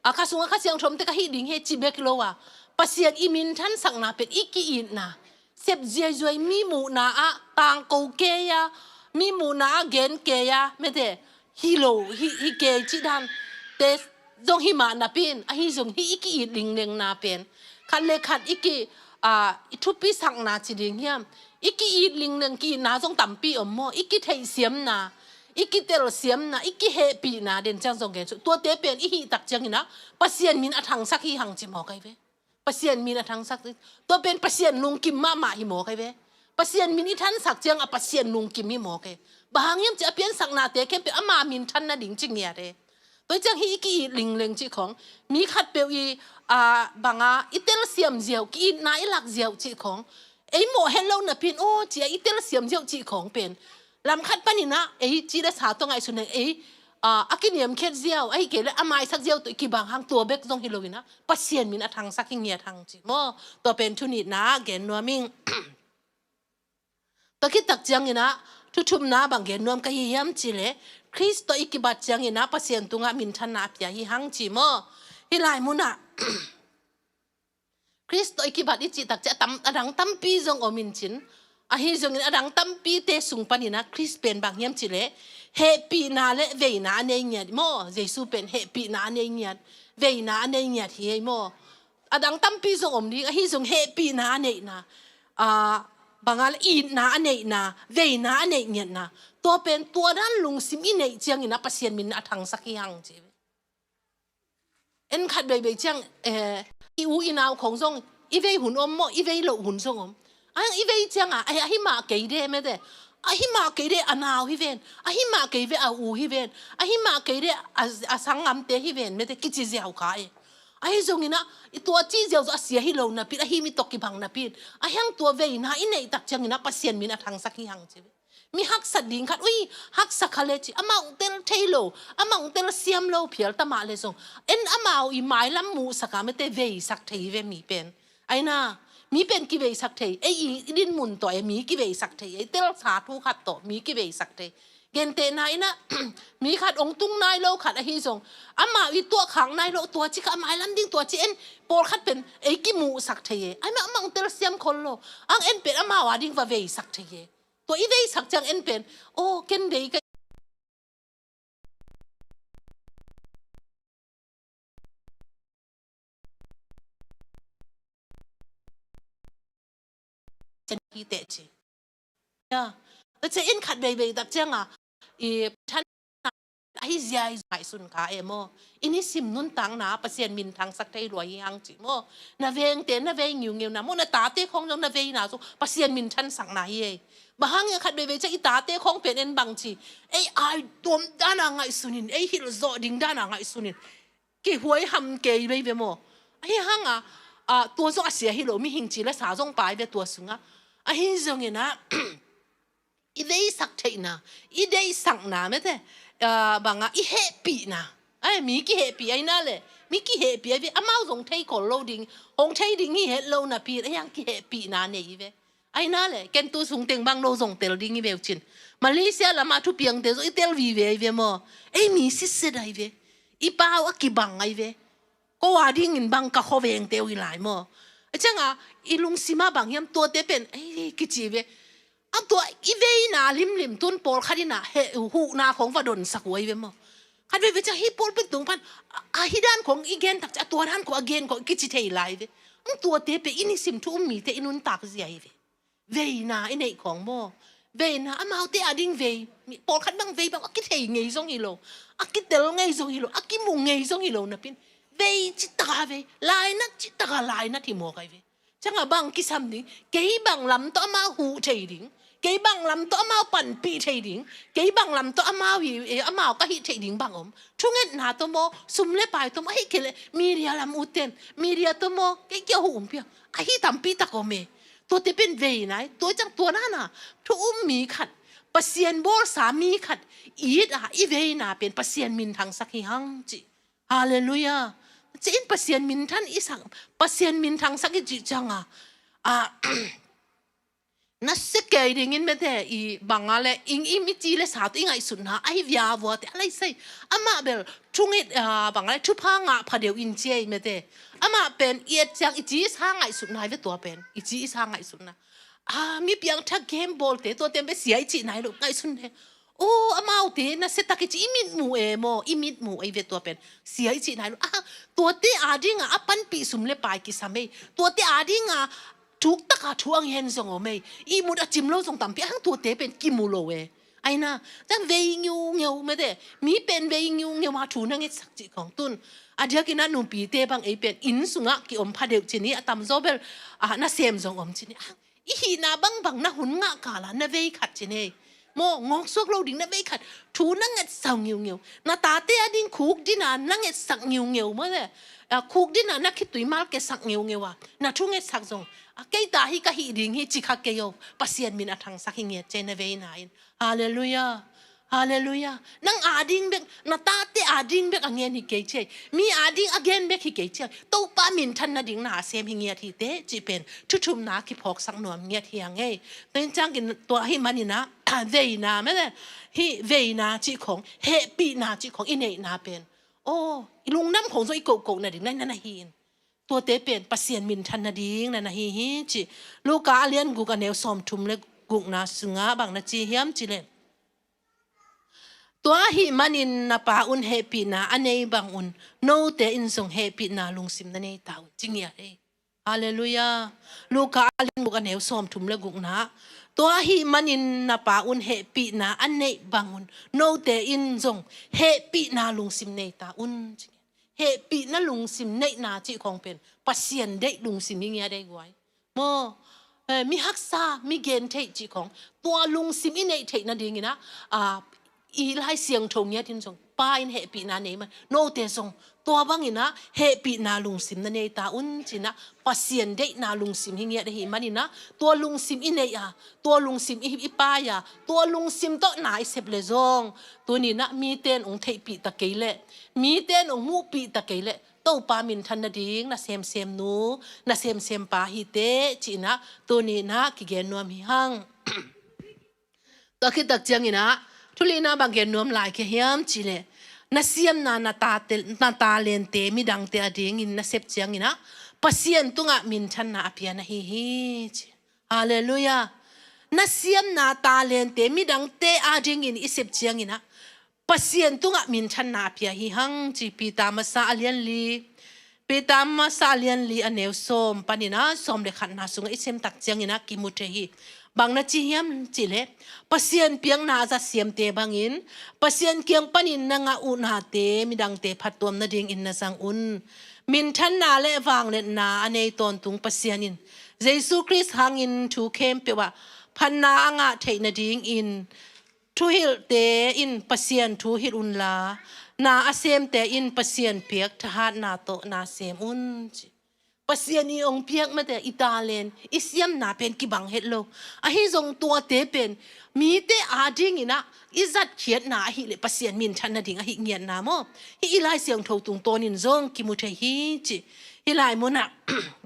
a, ka sungah Kha Siangtho omte ka hih ding hi e, ci bek lo a, Pasian i minthasakna pen i ki-itna, sep ziaizuai, mi muhna ah tangko kei a, mi muhna ah gen kei a, mete, hi lo, hi, hi kei cih dan te zong hi mah napi in, ahi zong hih i ki-it linglengna pen khat le khat i ki, a, i thupisakna ci ding hiam, i ki-it lingleng, ki-itna zong tampi om maw, i kitheihsiamna, i kitelsiamna, i kihehpihna, den ciang zong gen su, tuate pen i hih tak ciangin ah Pasian min a thangsak hi hang ci mawk ai ve. Pasian min a thangsak, tua pen Pasian lungkim mahmah hi mawk ai ve. Pasian min i thangsak ciang a Pasian lungkim hi mawk e. Bang hang hiam cih a piansaknate khempeuh ama minthan nading ci ngiat e. Tua ciang hih i ki-it lingleng cih khawng, mi khatpeuh i, a, bang a, i telsiam ziau, ki-itna i lak ziau cih khawng, ei mawh het lo napi in, aw, ci a i telsiam ziau cih khawng pen lam khat panin ah ei ci le sa tawh ngaihsun leng ei, a, a kiniamkhiat ziau, ahih kei leh a maisak ziau tawh i kibang hang, tua bek zong hi lo in ah Pasian min a thangsak hi ngiat hang ci maw. Tua pen thu nihna gen nuam ing. Tua khit tak ciangin ah thu thumna bang gen nuam ka hi hiam cih leh, Khrist tawh i kibat ciangin ah Pasian tungah minthanna a pia hi hang ci maw. Hih lai munah Khrist tawh i kibat i cih tak ciang a tam, a dang tampi zong om in cin. Ahi zongin a dang tampite sung panin ah Khrist pen bang hiam cih leh hehpihna le veina a nei ngiat maw. Jesu pen hehpihna a nei ngiat, veina a nei ngiat hi ei maw. A dang tampi zong om ding, ahi zong hehpihna a neihna, a, bang a, itna a neihna, veina a neih ngiatna, tua pen tua dan lungsim i neih ciangin ah Pasian min a thangsak hi hang ci. En khat veivei ciang, eh, i u i nau khong zong i vei hun om maw, i vei loh hun zong om. A, i vei ciang a, a, ahi mah kei de mete. Ahi mah kei de, a nau hi ven. Ahi mah kei ve, a u hi ven. Ahi mah kei de, a, a sanggamte hi ven mete, kici ziau kha e. Ahi zongin ah i tua ci ziau zong a sia hi lo napi in, ahi mi tawh kibang napi in, a hiang tua veina i neih tak ciangin ah Pasian min a thangsak hi hang ci ve. Mi haksat ding khat, ui, haksa kha le ci, amau tel thei lo, amau telsiam lo phial ta mah le zong, en amau i mailam muhsak a mete veisak thei ve mi pen. Aina, mi pen kiveisak thei, ei i, i din mun tawh e mi kiveisak thei, ei telsa thu khat tawh mi kiveisak thei. Gentehna in ah, mi khat ong tung nai lo khat ahi zong, amau i tuahkhak nai lo, tua ci kha a mailam ding, tua ci en, pawlkhat pen ei kimuhsak thei e. Aina amau telsiam khol lo, ang en pen amau a ding va veisak thei e. Tua i veisak ciang en pen, aw, ken dei ka hi teh ci. Ya. Tua ci in khat veivei tak ciang a, i than ahi ziai ngaihsun kha e maw. I nisim nuntakna Pasian min thangsak thei lua hi hang ci maw. Na vengte na vei ngiungiuna maw, na tate khong zong na veina zong Pasian min thansakna hi e. Bang hang hiam, khat veivei ciang i tate khong pen en bang ci, ei ai tuam dan a ngaihsun in, ei hilh zawh ding dan a ngaihsun in, kihuai ham kei vei ve maw. Ahi hang a, a, tua zong a sia hi lo, mihing ci le sa zong pai ve tua sungah. Ahi zongin ah, i veisak theihna, i deihsakna mete, a, bang a, i hehpihna. Ai, mi kihehpih aina le, mi kihehpih ai ve, amau zong thei khol lo ding, hong thei ding hi het lo napi in, ahi hang kihehpihna nei ve. Aina le, ken tu sung teng bang no zong tel ding hi ve uh cin. Malaysia lam a thupiangte zong i tel vive ai ve maw. Ei mi sitset ai ve. I pau a kibang ai ve. Ko a dingin bang ka khuavengte uh hi lai maw. A ciang a, i lungsim a bang hiam, tuate pen, ei, kici ve. A tua i veina limlim tun pawlkhat in ah, he, huhna khong va donsak uh ai ve maw. Khat veivei ciang hih pawlpi tung pan, a, a hih dan khong i gen tak ciang, a tua dan khong a gen khong kici thei lai ve. Ang tuate pen i nisim thu um mite i nuntak zia hi ve. Veina i neih khong maw. Veina amaute a ding vei. Mi, pawlkhat bang vei bang a kithei ngei zong hi lo. A kitel ngei zong hi lo. A kimu ngei zong hi lo napi in, vei citaka vei. Lainat citaka lainat hi mawk ai ve. Ciang a bang kisam ding. Kei bang lam tawh amau huh thei ding. Kei bang lam tawh amau panpih thei ding. Kei bang lam tawh amau hi, eh, amau ka hih thei ding bang om. Thungetna tawh maw, sum le pai tawh maw, ahih kei leh media lam uten. Media tawh maw, kei kia huh hong pia. Ahi tampi tak om e. Tuate pen veina hi, tua ciang tua nana, thu um mi khat, Pasian bawlsa mi khat, it a i veina pen Pasian minthangsak hi hang ci. Halleluiah. Ci in Pasian minthan i sak, Pasian minthangsak i cih ciang a, a, Na sia kei dingin mete i banga le ing im i ci le sa tu i ngaihsutna a hi via vua te a lai sai. Amah bel thungit, ah, banga le thupha ngah pha deuh in ci ei mete. Amah pen i et ciang i ci i sa ngaihsutna hi ve tua pen. I ci i sa ngaihsutna. Ah, mi piangthak game ball te tua tem be sia i ci nai lo ngaihsun de. Oh, amaute na sia tak i ci i mit mu e maw, i mit mu ei ve tua pen. Sia i ci nai lo. Ah, tuate a dinga a panpih sum le pai kisam ei. Tuate a dinga thuk taka thu ang hen zong om ei. I mut a cim lo zong tampi ang tuate pen kimu lo e. Aina, zan vei ngiu ngeu mete. Mi pen vei ngiu ngeu a thu na ngetsak ci khong tun. A diakin a nupite bang ei pen inn sungah ki om pha deuh ci ni a tamzaw bel, ah, na sem zong om ci ni. Ah, i hihna bangbang na hun ngah kala na vei khat ci ni. Maw, ngawk suak lo ding na vei khat. Thu na ngetsak ngiu ngeu. Na tate a ding khuk dina na ngetsak ngiu ngeu maw le. Ah, khuk dina na khitui mal kesak ngiu ngeu a. Na thu ngetsak zong. A kei ta hi ka hih ding hi ci kha kei o. Pasian min a thangsak hi ngiat ci ei na veina in. Halleluiah. Halleluiah. Nang a ding bek, na tate a ding bek a ngen hi kei ci ei. Mi a ding a gen bek hi kei ci ei. Topa minthan nading na a sem hi ngiat hi te ci pen. Thuthumna kiphawksak nuam ngiat hi ang ei. Tua in ciangin tua hi manin a, veina mete. Hi veina ci khong, hehpihna ci khong, i neihna pen. Oh, i lungdam khong zong i kohkoh nading, nai na na hi in. Tuate pen Pasian minthan nading na na hi hi ci. Luka a lian guk a neu sawmthum le gukna sungah bang na ci hiam ci le. Tua ahih manin na Pa un hehpihna a nei bang un, note in zong hehpihna lungsim na nei ta un. Ci ngiat ei. Halleluiah. Luka a lian guk a neu sawmthum le gukna. Tua ahih manin na Pa un hehpihna a nei bang un, note in zong hehpihna lungsim nei ta un. Ci ngiat. Hehpihna lungsim neihna cih khong pen Pasian deih lungsim hi ngiat ei guai. Maw, eh, mi haksa, mi gen theih cih khong, tua lungsim i neih theih nadingin a, ah, i Lai Siangtho ngiat in zong, Pa in hehpihna nei man, note zong, tua bangin a, hehpihna lungsim na nei ta un ci-in a, Pasian deihna lungsim hi ngiat ahih manin a, tua lungsim i neih a, tua lungsim i, i pai a, tua lungsim tawh na i sep le zong, tuni-in a, mite in ong theihpih ta kei leh, mite in ong muhpih ta kei leh, Topa minthan nading na semsem nu, na semsem pa hi teh, ci-in a, tuni-in a kigen nuam hi hang. Tua khit tak ciangin a, thu lina bang gen nuam lai ka hiam cih leh, na siamna, na tate, na talente midangte adingin na sep ciangin a, Pasian tungah minthanna a pia na hi hi, ci. Halleluiah. Na siamna, talente midangte adingin i sep ciangin a, Pasian tungah minthanna a pia hi hang, ci. Peter masa a lian li, Peter masa a lian li a neu sawm panin a sawm le khatna sungah i sim tak ciangin a kimu thei hi. Bang na ci hiam cih leh, Pasian piakna a zat siamte bangin, Pasian kiang panin na ngah uh nate midangte phattuam nadingin na zang un. Minthanna le vangliatna a nei tawntung Pasian in, Jesu Khrist hangin thu khempeuh ah phatna a ngah theih nadingin, thuhilhte in Pasian thu hilh unla, na a semte in Pasian piak thahatna tawh na sem un, ci. Pasian in ong piak mate i talent, i siamna pen kibang het lo. Ahi zong tuate pen mite adingin a i zatkhiatna ahih leh Pasian minthan nading ahih ngiatna maw? Hih i Lai Siangtho tungtawnin zong kimu thei hi, ci. Hih lai munah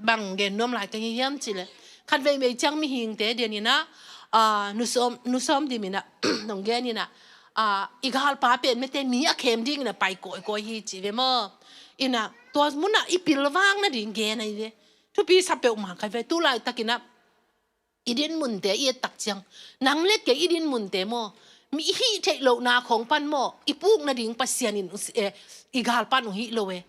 bang gen nuam lai ka hi hiam cih leh, khat veivei ciang mihingte dianin a, ah, nu Sawm, nu Sawm Dim in a, nong genin a, ah, i galpa pen mite mi a khem dingin a pai kawikawi hi ci ve maw? In a, tua munah i pilvang nading gen ahi ve. Thupi sa peuhmah ka hi ve. Tu laitakin a, i dinmunte i et tak ciang, nang le kei i dinmunte maw, mi i hih theih lohna khong pan maw, i puk nading Pasian in, eh, i galpa in ong hih lo e.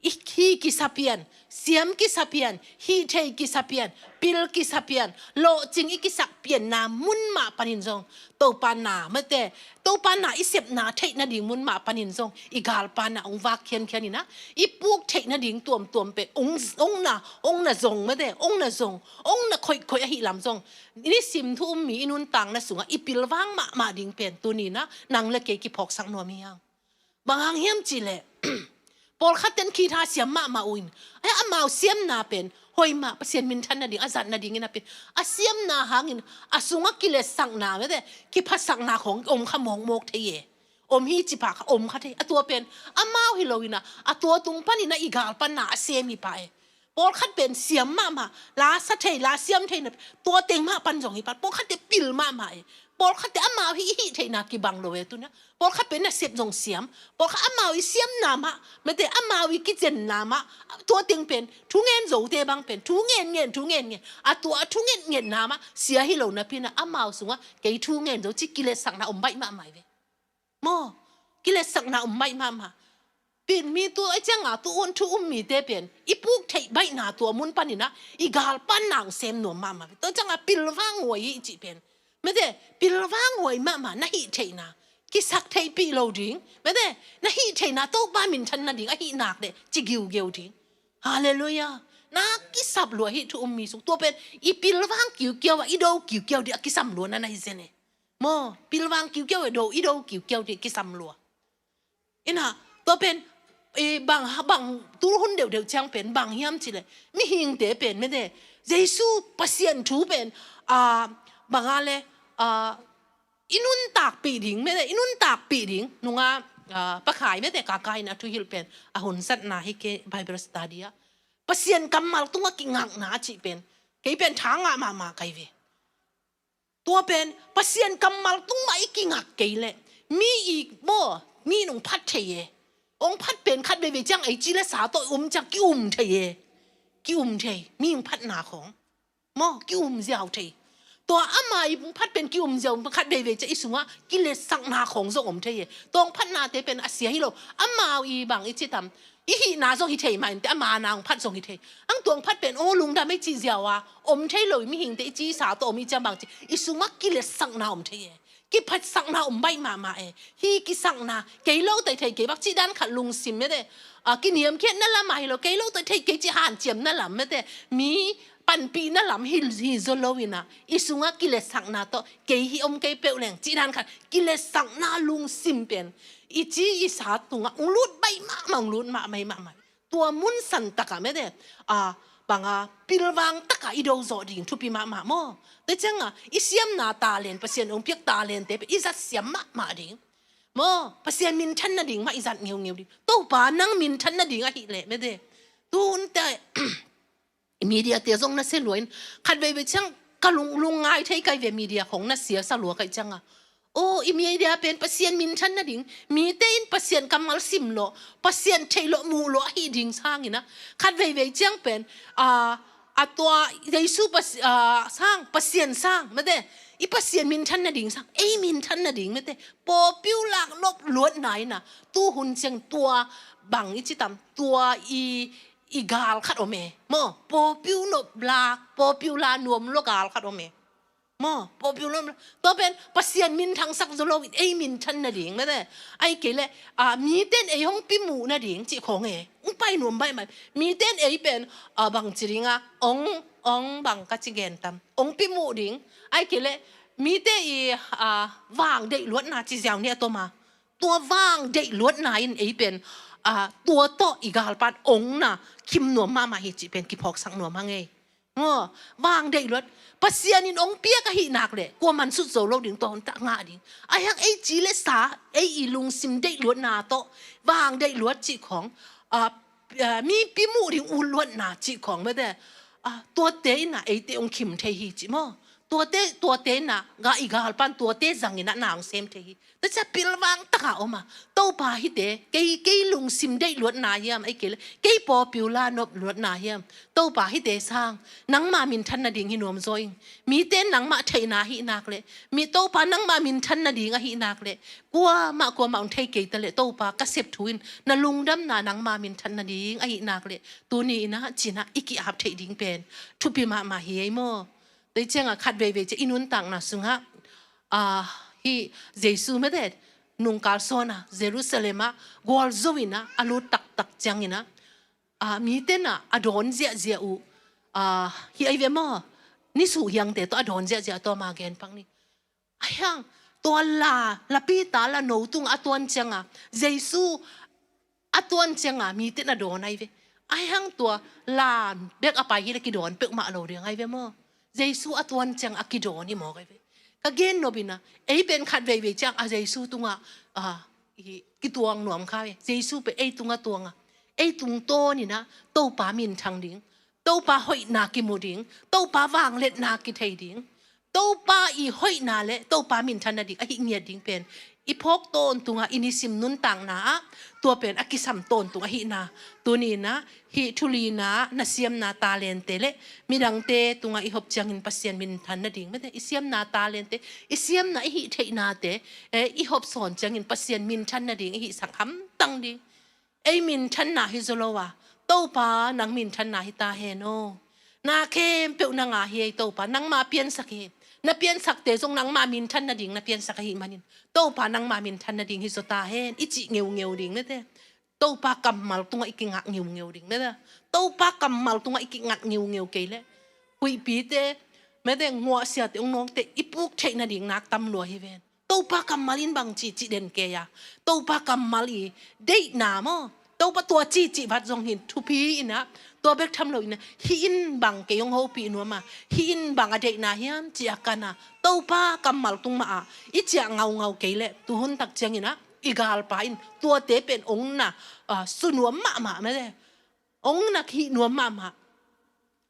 I hih kisa pian, siam kisa pian, hih thei kisa pian, pil kisa pian, lawhcing i kisak pianna mun mah panin zong, Topa na mate, Topa na i sepna theih nading mun mah panin zong, i galpa na ong vak khiankhian in a, i puk theih nading tuamtuam pen ong, ong na, ong na zong mate, ong na zong, ong na khoihkhoih ahih lam zong, nisim thu-um mi i nuntakna sungah i pilvang mahmah ding pen tuni-in a, nang le kei kiphawksak nuam hi hang. Bang hang hiam cih leh, pawlkhat ten guitar siam mahmah uh in, ai, amau siamna pen hoih mah, Pasian minthan nading, a zat nadingin a pen, a siamna hangin a sungah kiletsakna mate, kiphatsakna khong om kha mawkmawk thei e. Om hi ci pah kha, om kha thei. A tua pen amau hi lo in a, a tua tung panin a i galpa na a sem hi pah e. Pawlkhat pen siam mahmah, la sa thei, la siam thei na, tua teng mah pan zong hi pan. Pawlkhat te pil mahmah e. Pawlkhat te amau hih, hih theihna kibang lo e tuna. Pawlkhat pen nasep zong siam. Pawlkhat amau i siamna mah, mate amau i kicenna mah. Tua teng pen, thu ngen zote bang pen, thu ngen ngen, thu ngen ngen. A tua a thu ngen ngenna mah, sia hi lo napi na amau sungah, kei thu ngen zo ci kiletsakna om baih mahmah hi ve. Maw, kiletsakna om baih mahmah. Pen mi tu a cianga tu un thu um mite pen i puk theih baihna tua mun paninah i galpan nang sem nuam mahmah. Tua cianga pilvang huai i cih pen, mate, pilvang huai mahmah na hih theihna kisak theihpih lo ding. Mate, na hih theihna Topa minthan nading ahih nak le ci giugeu ding. Halleluiah. Na kisap lua hih thu um mi sung tua pen i pilvang kiukiau ah i do kiukiau ding a kisam lua na na hi zen e. Maw, pilvang kiukiau e do, i do kiukiau ding kisam lua. Ina, tua pen, eh, bang, bang, tu hun deuhdeuh ciang pen, bang hiam cileh, mihingte pen, mete, Jesu Pasian thu pen, ah, banga le, ah, i nuntakpih ding, mete, i nuntakpih ding, nunga, ah, pakhai, mete, kakai na thuhilh pen, a hun satna hi ke Bible study ah. Pasian kammal tunga kingakna cih pen, kei pen thangah mahmah kai ve. Tua pen, Pasian kammal tung mah i kingak kei leh, mi i maw, mi nung phat thei e. Ong phat pen khat veivei ciang ei ci le sa tawh um ciang ki-um thei e. Ki-um thei, mi ong phatna khawng. Maw, ki-um ziau thei. Tua ama i phat pen ki-um ziau, khat veivei ciang i sungah kiletsakna khawng zong om thei e. Tua ong phatnate pen a sia hi lo. Amau i bang i ci tam. I hihna zong hi thei mah in te, ama nang phat zong hi thei. Ang tuang phat pen, aw lungdam ei cih ziau a om thei lo, i mihingte i ci sa tawh om i ciam bang ci, i sungah kiletsakna om thei e. Kiphatsakna om baih mahmah e. Hi kisakna, kei lo tai thei kei bak cih dan khat lungsim mete. A, kiniamkhiatna lamah hi lo, kei lo tai thei kei cih hanciamna lam mete. Mi panpihna lam hi, hi zaw lo inah, i sungah kiletsakna tawh, kei hi om kei peuh leng, cih dan khat, kiletsakna lungsim pen, i ci i sa tungah, ung lut baih mahmah, ung lut mahmah, mahmah. Tua mun san takah mete, a, banga, pilvang takah i do zawh ding, thupi mahmah maw. Te cianga, i siamna talent, Pasian ong piak talente pen, i zat siam mahmah ding. Maw, Pasian minthan nading mah i zat ngeungeu ding. Topa nang minthan nading ahih leh, mete. Tu hun te, media te zong na sia luain, khat veivei ciang ka lung, lungngai thei kai ve media khong na sia sa lua kai cianga. Aw, i media pen Pasian minthan nading, mite in Pasian kammal sim lo, Pasian thei lo, mu lo, ahi ding sangina. Khat veivei ciang pen, a, a tua, Jesu Pas-, a, sang, Pasian sang, mete, i Pasian minthan nading sang, ei minthan nading, mete, pawpiu lak nop luatna ina, tu hun ciang tua, bang i ci tam, tua i, i gal khat om e. Maw, pawpiu nop lak, pawpiu la nuam lo gal khat om e. Maw, pawpiu nop lak. Tua pen, Pasian minthangsak zaw lo in, ei minthan nading, mete. Ai kei le, a, miten ei hong pimuh nading, cih khong e. Ung pai nuam baih mai. Miten ei pen, a, bang ci dinga, ong, ong bang ka ci gen tam. Ong pimuh ding. Ai kei le, mite i, a, vang deih luatna ci ziau ni a toma. Tua vang deih luatna in ei pen, a, tua tawh i galpan ong na khim nuam mahmah hi cih pen kiphawksak nuam hang ei. Maw, vang deih luat. Pasian in ong piak ahih nak leh, kua man sut zo lo ding tua hun tak ngah ding. Ahi hang ei ci le sa, ei i lungsim deih luatna tawh, vang deih luat cih khong, a, a, mi pimuh ding ut luatna cih khong, mete, a, tuate ina eite ong khim thei hi cih maw. Tuate, tuate ina, ga i galpan tuate zangina nang sem thei hi. Tua cia pilvang taka om a. Topa hite, kei, kei lungsim deih luatna hiam, ai kei le, kei pawpiu la nop luatna hiam. Topa hite sang, nangma minthan nading hi nuam zaw ing. Mite nangma theihna ahih nak le, mi Topa nangma minthan nading ahih nak le, kuamah, kuamah ong thei kei ta le, Topa ka sep thu in, na lungdamna nangma minthan nading ahih nak le, tuni ina, cina, i ki-ap theih ding pen, thupi mahmah hi ei maw. Tei cianga khat veivei cia i nuntakna sungah, a, hi Jesu mete nungkal sawna Jerusalem ah gualzo ina a lut taktak ciangina, a, mite na a dawn ziahziah uh, a, hi ai ve maw, ni suh hiangte tawh a dawn ziahziah tawh ma gen pak ni. Ahi hang, tua la, lapita la no tung a tuan cianga, Jesu a tuan cianga mite na dawn ai ve. Ahi hang tua la bek a pai hi le kidawn peuhmah lo ding ai ve maw. Jesu a tuan cianga kidawn hi mawk ai ve. Ka gen nop ina, ei pen khat veivei ciang a Jesu tunga, a, i, kituang nuam kha ve. Jesu pen ei tunga tuanga, ei tungtawn ina, Topa minthang ding. Topa hoihna kimu ding, Topa vangliatna kithei ding, Topa i hoihna le Topa minthan nading ahih ngiat ding pen i phawk tawntungah i nisim nuntakna ah tua pen a kisam tawntung ahihna. Tuni-in ah hih thu lina, na siamna talente le midangte tungah i hop ciangin Pasian minthan nading, mate, i siamna talente, i siamna i hih theihnate, eh, i hop sawn ciangin Pasian minthan nading i hihsak hamtang ding. Ei minthanna hi zaw lo a, Topa nang minthanna hi ta hen aw. Na khempeuh na ngah hi ei Topa, nangma piansak hi. Na piansakte zong nangma minthan nading na piansak ahih manin, Topa nangma minthan nading hi zaw ta hen, i cih ngeungeu ding, mate. Topa kammal tungah i kingak ngeungeu ding, mate. Topa kammal tungah i kingat ngeungeu kei leh huihpite, mate, nguahsiate, ong nawngte i puk theih nading nak tam lua hi ven. Topa kammal in bang cihcih den kei a, Topa kammal i deihna maw, Topa tua cihcih vat zong hin thupi in ah, tua bek tham lo in ah, hih in bang kei hong hopih nuam a, hih in bang a deihna hiam ci-a kan a, Topa kammal tung mah ah i ciah ngaungau kei leh tuhun tak ciangin ah i galpa in tuate pen ong na, ah, su nuam mahmah, mate. Ong na hih nuam mahmah.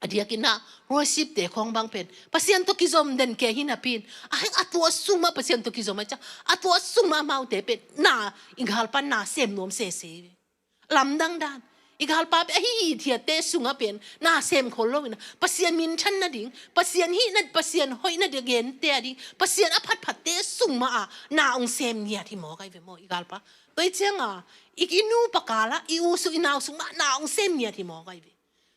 A diakin ah worship-te khawng bang pen Pasian tawh kizom den kei hi napi in, a heng a tua sung mah Pasian tawh kizom a ciang, a tua sung mah amaute pen na, i galpa na sem nuam sese hi ve. Lamdang dan, i galpa pen a hih hithiatte sungah pen na sem khol lo in ah, Pasian minthan nading, Pasian hih na, Pasian hoih nading gente a ding, Pasian a phatphatte sung mah ah na ong sem ngiat hi mawk ahi ve maw, i galpa. Tua hi ciang a i, i nupa kal ah, i u sung, i nau sung mah na ong sem ngiat hi mawk ahi ve.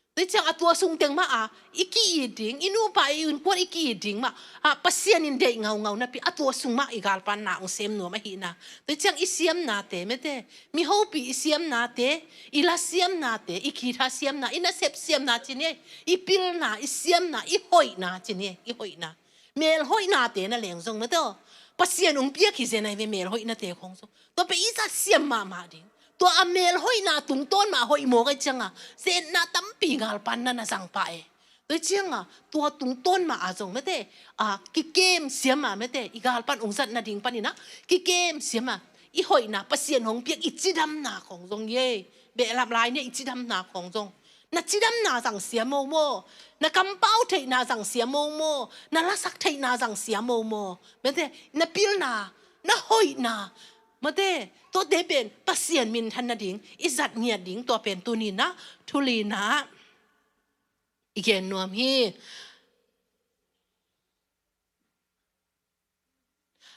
Tua hi ciang a tua sung teng mah a i ki-it ding, i nupa, i innkuan i ki-it ding mah a Pasian in deih ngaungau napi a tua sung mah i galpa na ong sem nuam ahihna. Tua hi ciang i siamnate, mate, mi hopih i siamnate, i la siamnate, i guitar siamna, i nasep siamna ci ni ei, i pilna, i siamna, i hoihna ci ni ei, i hoihna. Mel hoihnate na leng zong, mate aw, Pasian ong piak hi zen ahi ve, mel hoihnate khawng zong. Tua pen i zat siam mahmah ding. Tua a mel hoihna tungtawn mah hoih mawk ahi ciang a, zetna tampi galpa in na na zang pah e. Tua hi ciang a tua tungtawn mah a zong, mate, a, kikem siam a, mate, i galpa in ong zat nading panin ah kikem siam a, i hoihna, Pasian hong piak i cidamna khawng zong hi ei. Behlap lai ni a, i cidamna khawng zong. Na cidamna zang sia momo, na kampau theihna zang sia momo, na lasak theihna zang sia momo, mate, na pilna, na hoihna, mate, tuate pen Pasian minthan nading i zat ngiat ding, tua pen tuni-in ah thu lina i gen nuam hi.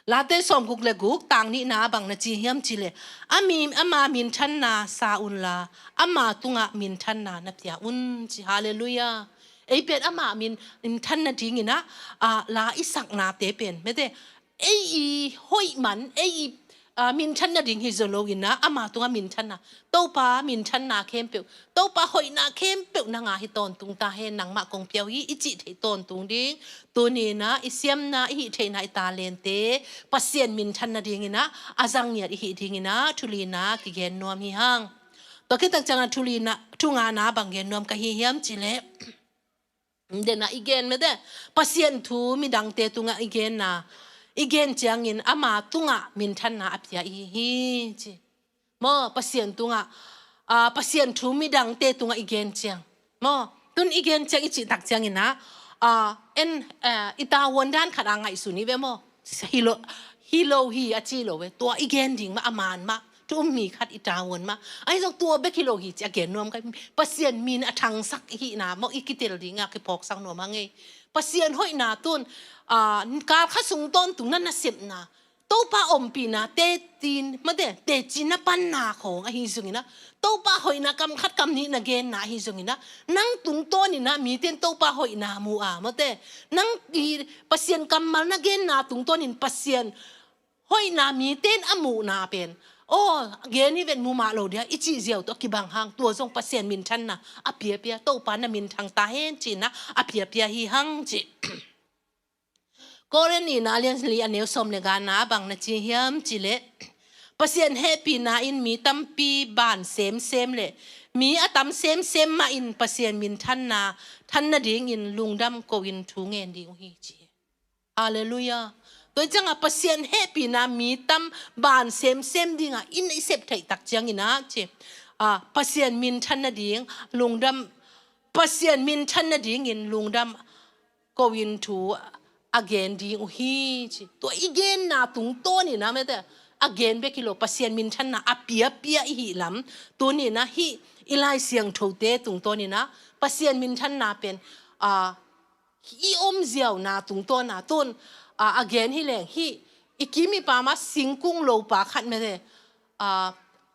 Late sawmguk le guk, tang nihna bang na ci hiam cih leh, a mi, ama minthanna sa unla, ama tungah minthanna na pia un, ci. Halleluiah. Ei pen ama min, minthan nadingin ah, a, la i saknate pen, mate, ei i hoih man, ei i, a, minthan nading hi zaw lo-in ah ama tungah minthanna, Topa minthanna khempeuh, Topa hoihna khempeuh na ngah hi tawntung ta hen, nangmah kong pia uh hi i cih theih tawntung ding. Tuni-in ah i siamna, i hih theihna, i talente Pasian minthan nadingin ah a zang ngiat i hih dingin ah thu lina kigen nuam hi hang. Tua khit tak ciang a thu lina, thu ngana bang gen nuam ka hi hiam cih leh, den a i gen, mate, Pasian thu midangte tungah i genna, i gen ciangin ama tungah minthanna a pia i hi hi, ci. Maw, Pasian tungah, a, Pasian thu midangte tungah i gen ciang, maw, tun i gen ciang i cih tak ciangin ah, a, en, a, i tavuan dan khat a ngaihsun hi ve maw. Hi lo, hi lo hi a ci lo ve. Tua i gen ding mah, a man mah, thu um mi khat i tavuan mah. Ahi zong tua bek hi lo hi ci a gen nuam ka hi. Pasian min a thangsak i hihna maw, i kitel ding a kiphawksak nuam hang ei. Pasian hoihna tun, a, kal khat sung tawntung na nasepna, Topa ompihna, teci, mate, teci na panna khawng ahi zongin ah, Topa hoihna kam khat kam nih na genna ahi zongin ah, nang tungtawnin ah mite in Topa hoihna mu a, mate, nang i Pasian kammal na genna tungtawnin Pasian hoihna mite in a muhna pen, aw, gen hi ven, mu mah lo dia i cih ziau tawh a kibang hang, tua zong Pasian minthanna a piapia, Topa na minthang ta hen cihna a piapia hi hang, ci. Korin nihna, a lian li, a neu sawm le ngana bang na ci hiam cih leh, Pasian hehpihna in mi tampi ban semsem le mi a tam semsem mah in Pasian minthanna, than nadingin lungdam ko-in thu ngen ding uh hi, ci. Halleluiah. Tua hi ciang a Pasian hehpihna mi tam ban semsem ding a i sep theih tak ciangin ah, ci, a, Pasian minthan nading lungdam Pasian minthan nadingin lungdam ko-in thu a gen ding uh hi ci. Tua i genna tungtawn in a mete a gen bek hi lo, Pasian minthanna a piapia i hih lam tuni in a hih i Lai Siangthote tungtawn in a Pasian minthanna pen a i om ziauna tungtawn a tun a a gen hi leng hih i kim i pam a singkung lopa khat mete a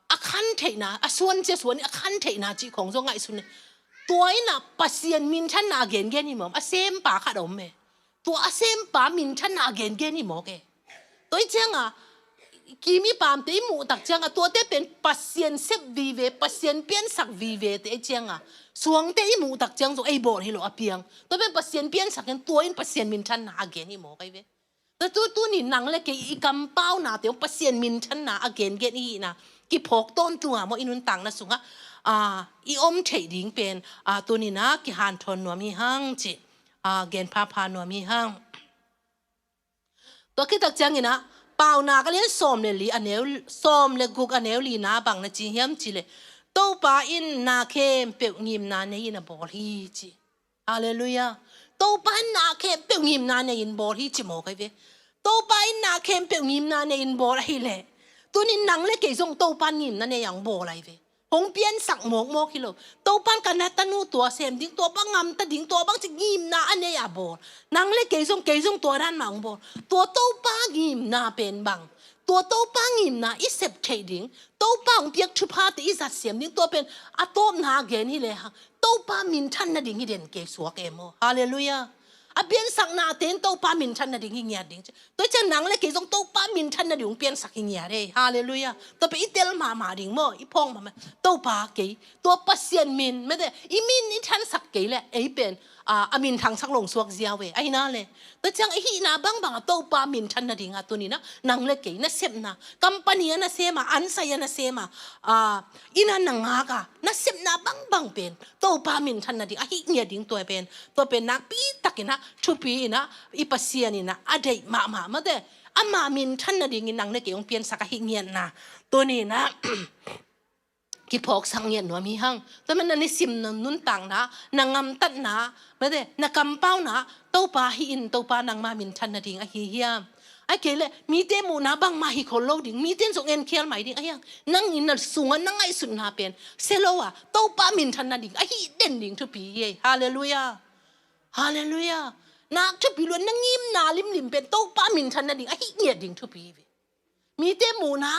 a khan theihna, a suan cia suan i a khan theihna cih khong zong ngaihsun e. Tua in a Pasian minthanna a gengen hi mawk, a sempa khat a om e. Tua a sempa minthanna a gengen hi mawk e. Tua i cianga kim i pamte i muhtak cianga tuate pen Pasian sep vive, Pasian piansak vivete i cianga suangte i muhtak ciang zong ei bawl hi lo a piang. Tua pen Pasian piansak in tua in Pasian minthanna a gen hi mawk ai ve. Tua tu tuni nang le kei i kampaunate hong Pasian minthanna a gengen i hihna kiphawk tawntunga maw i nuntakna sungah a i om theih ding pen a tuni in a kihanthawn nuam hi hang ci. A gen phapha nuam hi hang. Tua khit tak ciangin a Paunak a lian sawm le li a neu, sawm le guk a neu lina bang na ci hiam ci le Topa in na khempeuh ngimna nei in a bawl hi ci. Halleluiah. Topa in na khempeuh ngimna nei in bawl hi ci mawk ai ve. Topa in na khempeuh ngimna nei in bawl ahi leh tuni nang le kei zong Topa in ngimna nei ang bawl ai ve. Hong piansak mawkmawk hi lo. Topa in ka na tanu tua sem ding, tua bang ngamta ding, tua bang ci ngimna a nei a bawl. Nang le kei zong, kei zong tua dan mah ang bawl. Tua Topa ngimna pen bang, tua Topa ngimna i sep theih ding, Topa hong piak thuphate i zat siam ding, tua pen a tawpna a gen hi le hang Topa minthan nading hi den kei suak e maw. Halleluiah. A piansaknate in Topa minthan nading hi ngiat ding ci. Tua ciang nang le kei zong Topa minthan nading hong piansak hi ngiat e. Halleluiah. Tua pen i tel mahmah ding maw, i phawk mahmah. Topa kei, tua Pasian min mete i min i thansak kei le ei pen a, a minthangsak lo hong suak ziau e. Ahi na le tua ciang i hihna bangbang a Topa minthan nading a tuni in a nang le kei na sepna, company a na sem a, ansai a na sem a, a, inn a na ngak a, na sepna bangbang pen Topa minthan nading a hih ngiat ding tua pen, tua pen nakpi takin a thupi in a i Pasian in a a deih mahmah mate ama minthan nadingin nang le kei hong piansak a hih ngiatna tuni in a kiphawksak ngiat nuam hi hang. Tua man na nisim na nuntakna, na ngamtatna mate na kampauna Topa hi in, Topa nangma minthan nading ahi hiam? Ai kei le mite muhna bangmah hi khol lo ding, mite in zong enkhial mai ding ahi hang. Nang in na sunga na ngaihsutna pen sia lo a Topa minthan nading ahi den ding thupi hi ei. Halleluiah. Halleluiah. Nak thupi lua na ngimna limlim pen Topa minthan nading ahi ngiat ding thupi hi ve. Mite muhna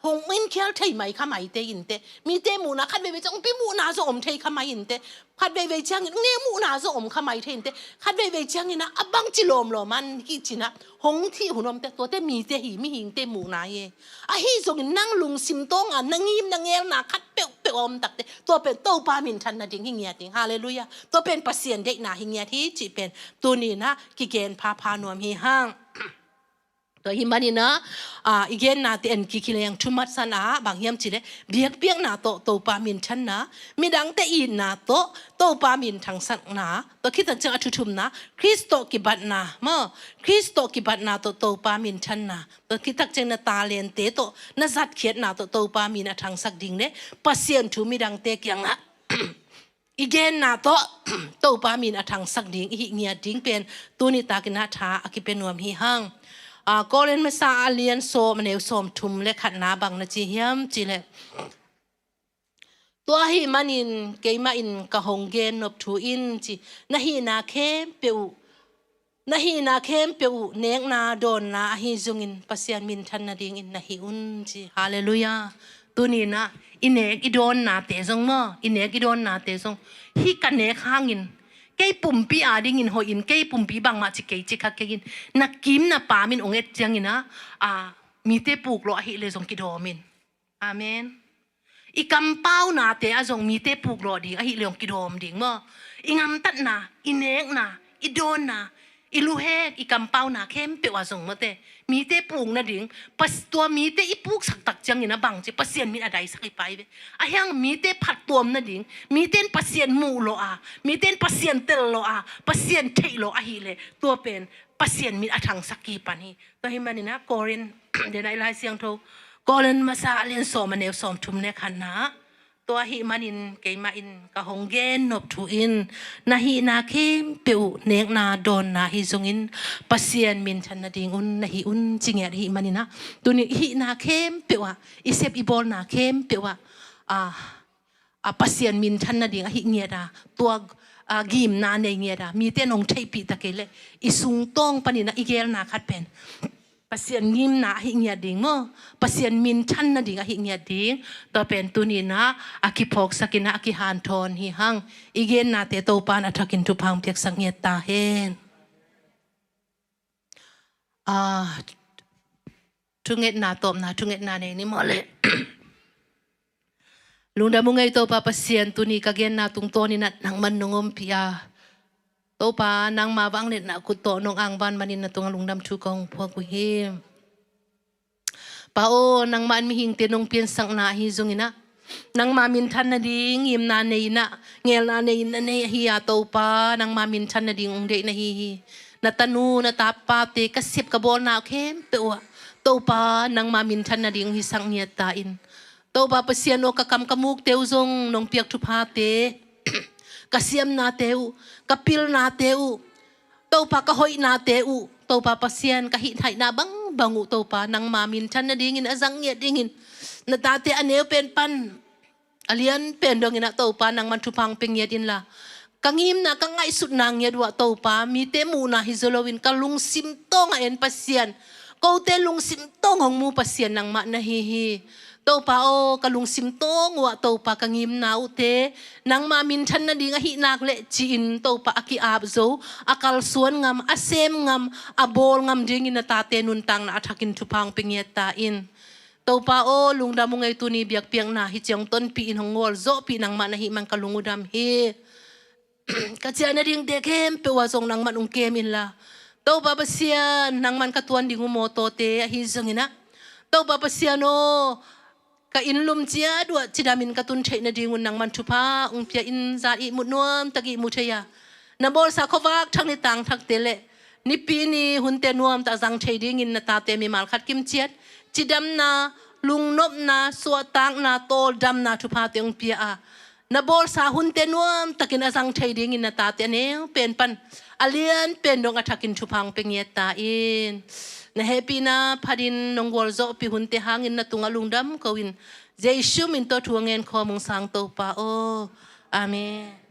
hong enkhial thei mai kha mai te in te. Mite muhna khat veivei ciang hong pi muhna zong om thei kha mai in te. Khat veivei ciangin ne muhna zong om kha mai thei in te. Khat veivei ciangin a bang ci lawmlawm an hi cin a hong thih hun om te, tuate mite hi, mihingte muhna hi e. Ahi zongin nang lungsim tawnga na ngim na ngelna khat peuhpeuh a om takte tua pen Topa minthan nading hi ngiat ding. Halleluiah. Tua pen Pasian deihna hi ngiat hi cih pen tuni in a kigen phapha nuam hi hang. Tua hi manin a, a, i gennate en kik hi leng thumat san a bang hiam ci le biakpiakna tawh Topa minthanna, midangte itna tawh Topa minthangsanna, tua khit tak ciang a thuthumna Khrist tawh kibatna maw, Khrist tawh kibatna tawh Topa minthanna, tua khit tak ciang na talente tawh na zatkhiatna tawh Topa min a thangsak ding le Pasian thu midangte kiangah i genna tawh Topa min a thangsak ding i hih ngiat ding pen tuni takin a tha a kipia nuam hi hang. A, Korin masa a lian sawm a neu sawm thum le khatna bang na ci hiam ci le tua ahi manin keimah in ka hong gen nop thu in ci, na hihna khempeuh uh, na hihna khempeuh uh nekna dawnna ahi zongin Pasian minthan nadingin na hih un ci. Halleluiah. Tuni in a i nek i dawnnate zong maw, i nek i dawnnate zong hih ka nek hangin kei pumpi adingin hoih in, kei pumpi bangmah ci kei ci kha kei in, na kim na pam in ong et ciangin a, a, mite puklawh ahih le zong kidawm in. Amen. I kampaunate ah zong mite puklawh ding ahih le hong kidawm ding maw? I ngamtatna, i nekna, i dawnna, i luhek, i kampauna khempeuh ah zong mawte mite puk nading, pas, tua mite i puksak tak ciangin a bang ci Pasian min a daisak hi pai ve. Ahi hang mite phattuam nading, mite in Pasian muh lawh a, mite in Pasian tel lawh a, Pasian theih lawh ahih leh tua pen Pasian min a thangsak hi pan hi. Tua hi manin a Korin, den a i Lai Siangtho Korin masa a lian sawm a neu sawm thum le khatna ah, Tua ahih manin keimah in ka hong gen nop thu in, na hihna khempeuh uh nekna dawnna ahi zongin Pasian minthan nadingun na hih un, ci ngiat ahih manin ah, tuni hihna khempeuh ah, i sep i bawlna khempeuh ah, a, a Pasian minthan nading ahih ngiat a, tua, a, gimna nei ngiat a, mite in hong theihpih ta kei leh i sungtawng panin ah i gelna khat pen Pasian ngimna ahih ngiat ding maw, Pasian minthan nading ahih ngiat ding. Tua pen tuni-in ah a kiphawksak in ah a kihanthawn hi hang. I gennate Topa in a thakin thupha hong piaksak ngiat ta hen. A, thungetna tawpna, thungetna nei ni maw le. Lungdam ung ei Topa Pasian, tuni ka genna tungtawnin ah nangman nong ompih a, Topa, nangma vangliatna kut tawh nong angvan manin na tungah lungdam thu ka hong phuak uh hi. Pa aw, nangmah in mihingte nong piansakna ahi zongin ah, nangma minthan nading ngimna nei in ah, ngelna nei in na nei ahi a Topa, nangma minthan nading hong deih na hi hi. Na tanu na tapate ka sep ka bawlna khempeuh uh ah, Topa, nangma minthan nading hong hisak ngiat ta in. Topa Pasian aw, ka kam ka mukte uh zong nong piak thuphate, ka siamnate uh, ka pilnate uh, Topa, ka hoihnate uh, Topa Pasian, ka hihtheihna bangbang uh, Topa, nangma minthan nadingin a zang ngiat dingin na tate a neu pen pan a lian pen dongin ah Topa, nangman thupha hong pia ngiat inla, ka ngimna ka ngaihsutna ngiat uh ah Topa, mite muhna hi zaw loin ka lungsim tawng ah en Pasian, kote lungsim tawng hong mu Pasian nangmah na hi hi. Topa aw, ka lungsim tawng uh ah Topa, ka ngimna uhte nangma minthan nading ahih nak leh ci-in Topa, a ki-ap zo, a kalsuan ngam, a sem ngam, a bawl ngam dingin na tate nuntakna a thakin thupha hong pia ngiat ta in. Topa aw, lungdam ung ei, tuni biakpiakna hi ciang tonpih in hong gualzawhpih nangmah na hih man ka lung uh dam hi. Ka ciah nadingte khempeuh ah zong nangman hong kem inla, Topa Pasian, nangman ka tuan ding uh mawtawte ahi zongin ah, Topa Pasian aw, ka inn lum ciat uh ah cidamin ka tun theih nadingun nangman thupha hong pia in. Zan ihmut nuamtak ihmu thei a, na bawlsa khuavak thak ni tangthakte le Nipi ni hunte nuamtah zang thei dingin na tate mimal khat kimciat cidamna, lungnopna, suahtakna, tawldamna thuphate hong pia a, na bawlsa hunte nuamtakin a zang thei dingin na tate a neu pen pan a lian pen dong a thakin thupha hong pia ngiat ta in. Na hehpihna phatin nong gualzawhpih hunte hangin na tungah lungdam ko in, Jesu min tawh thu a ngen khawm ung sang Topa aw. Amen.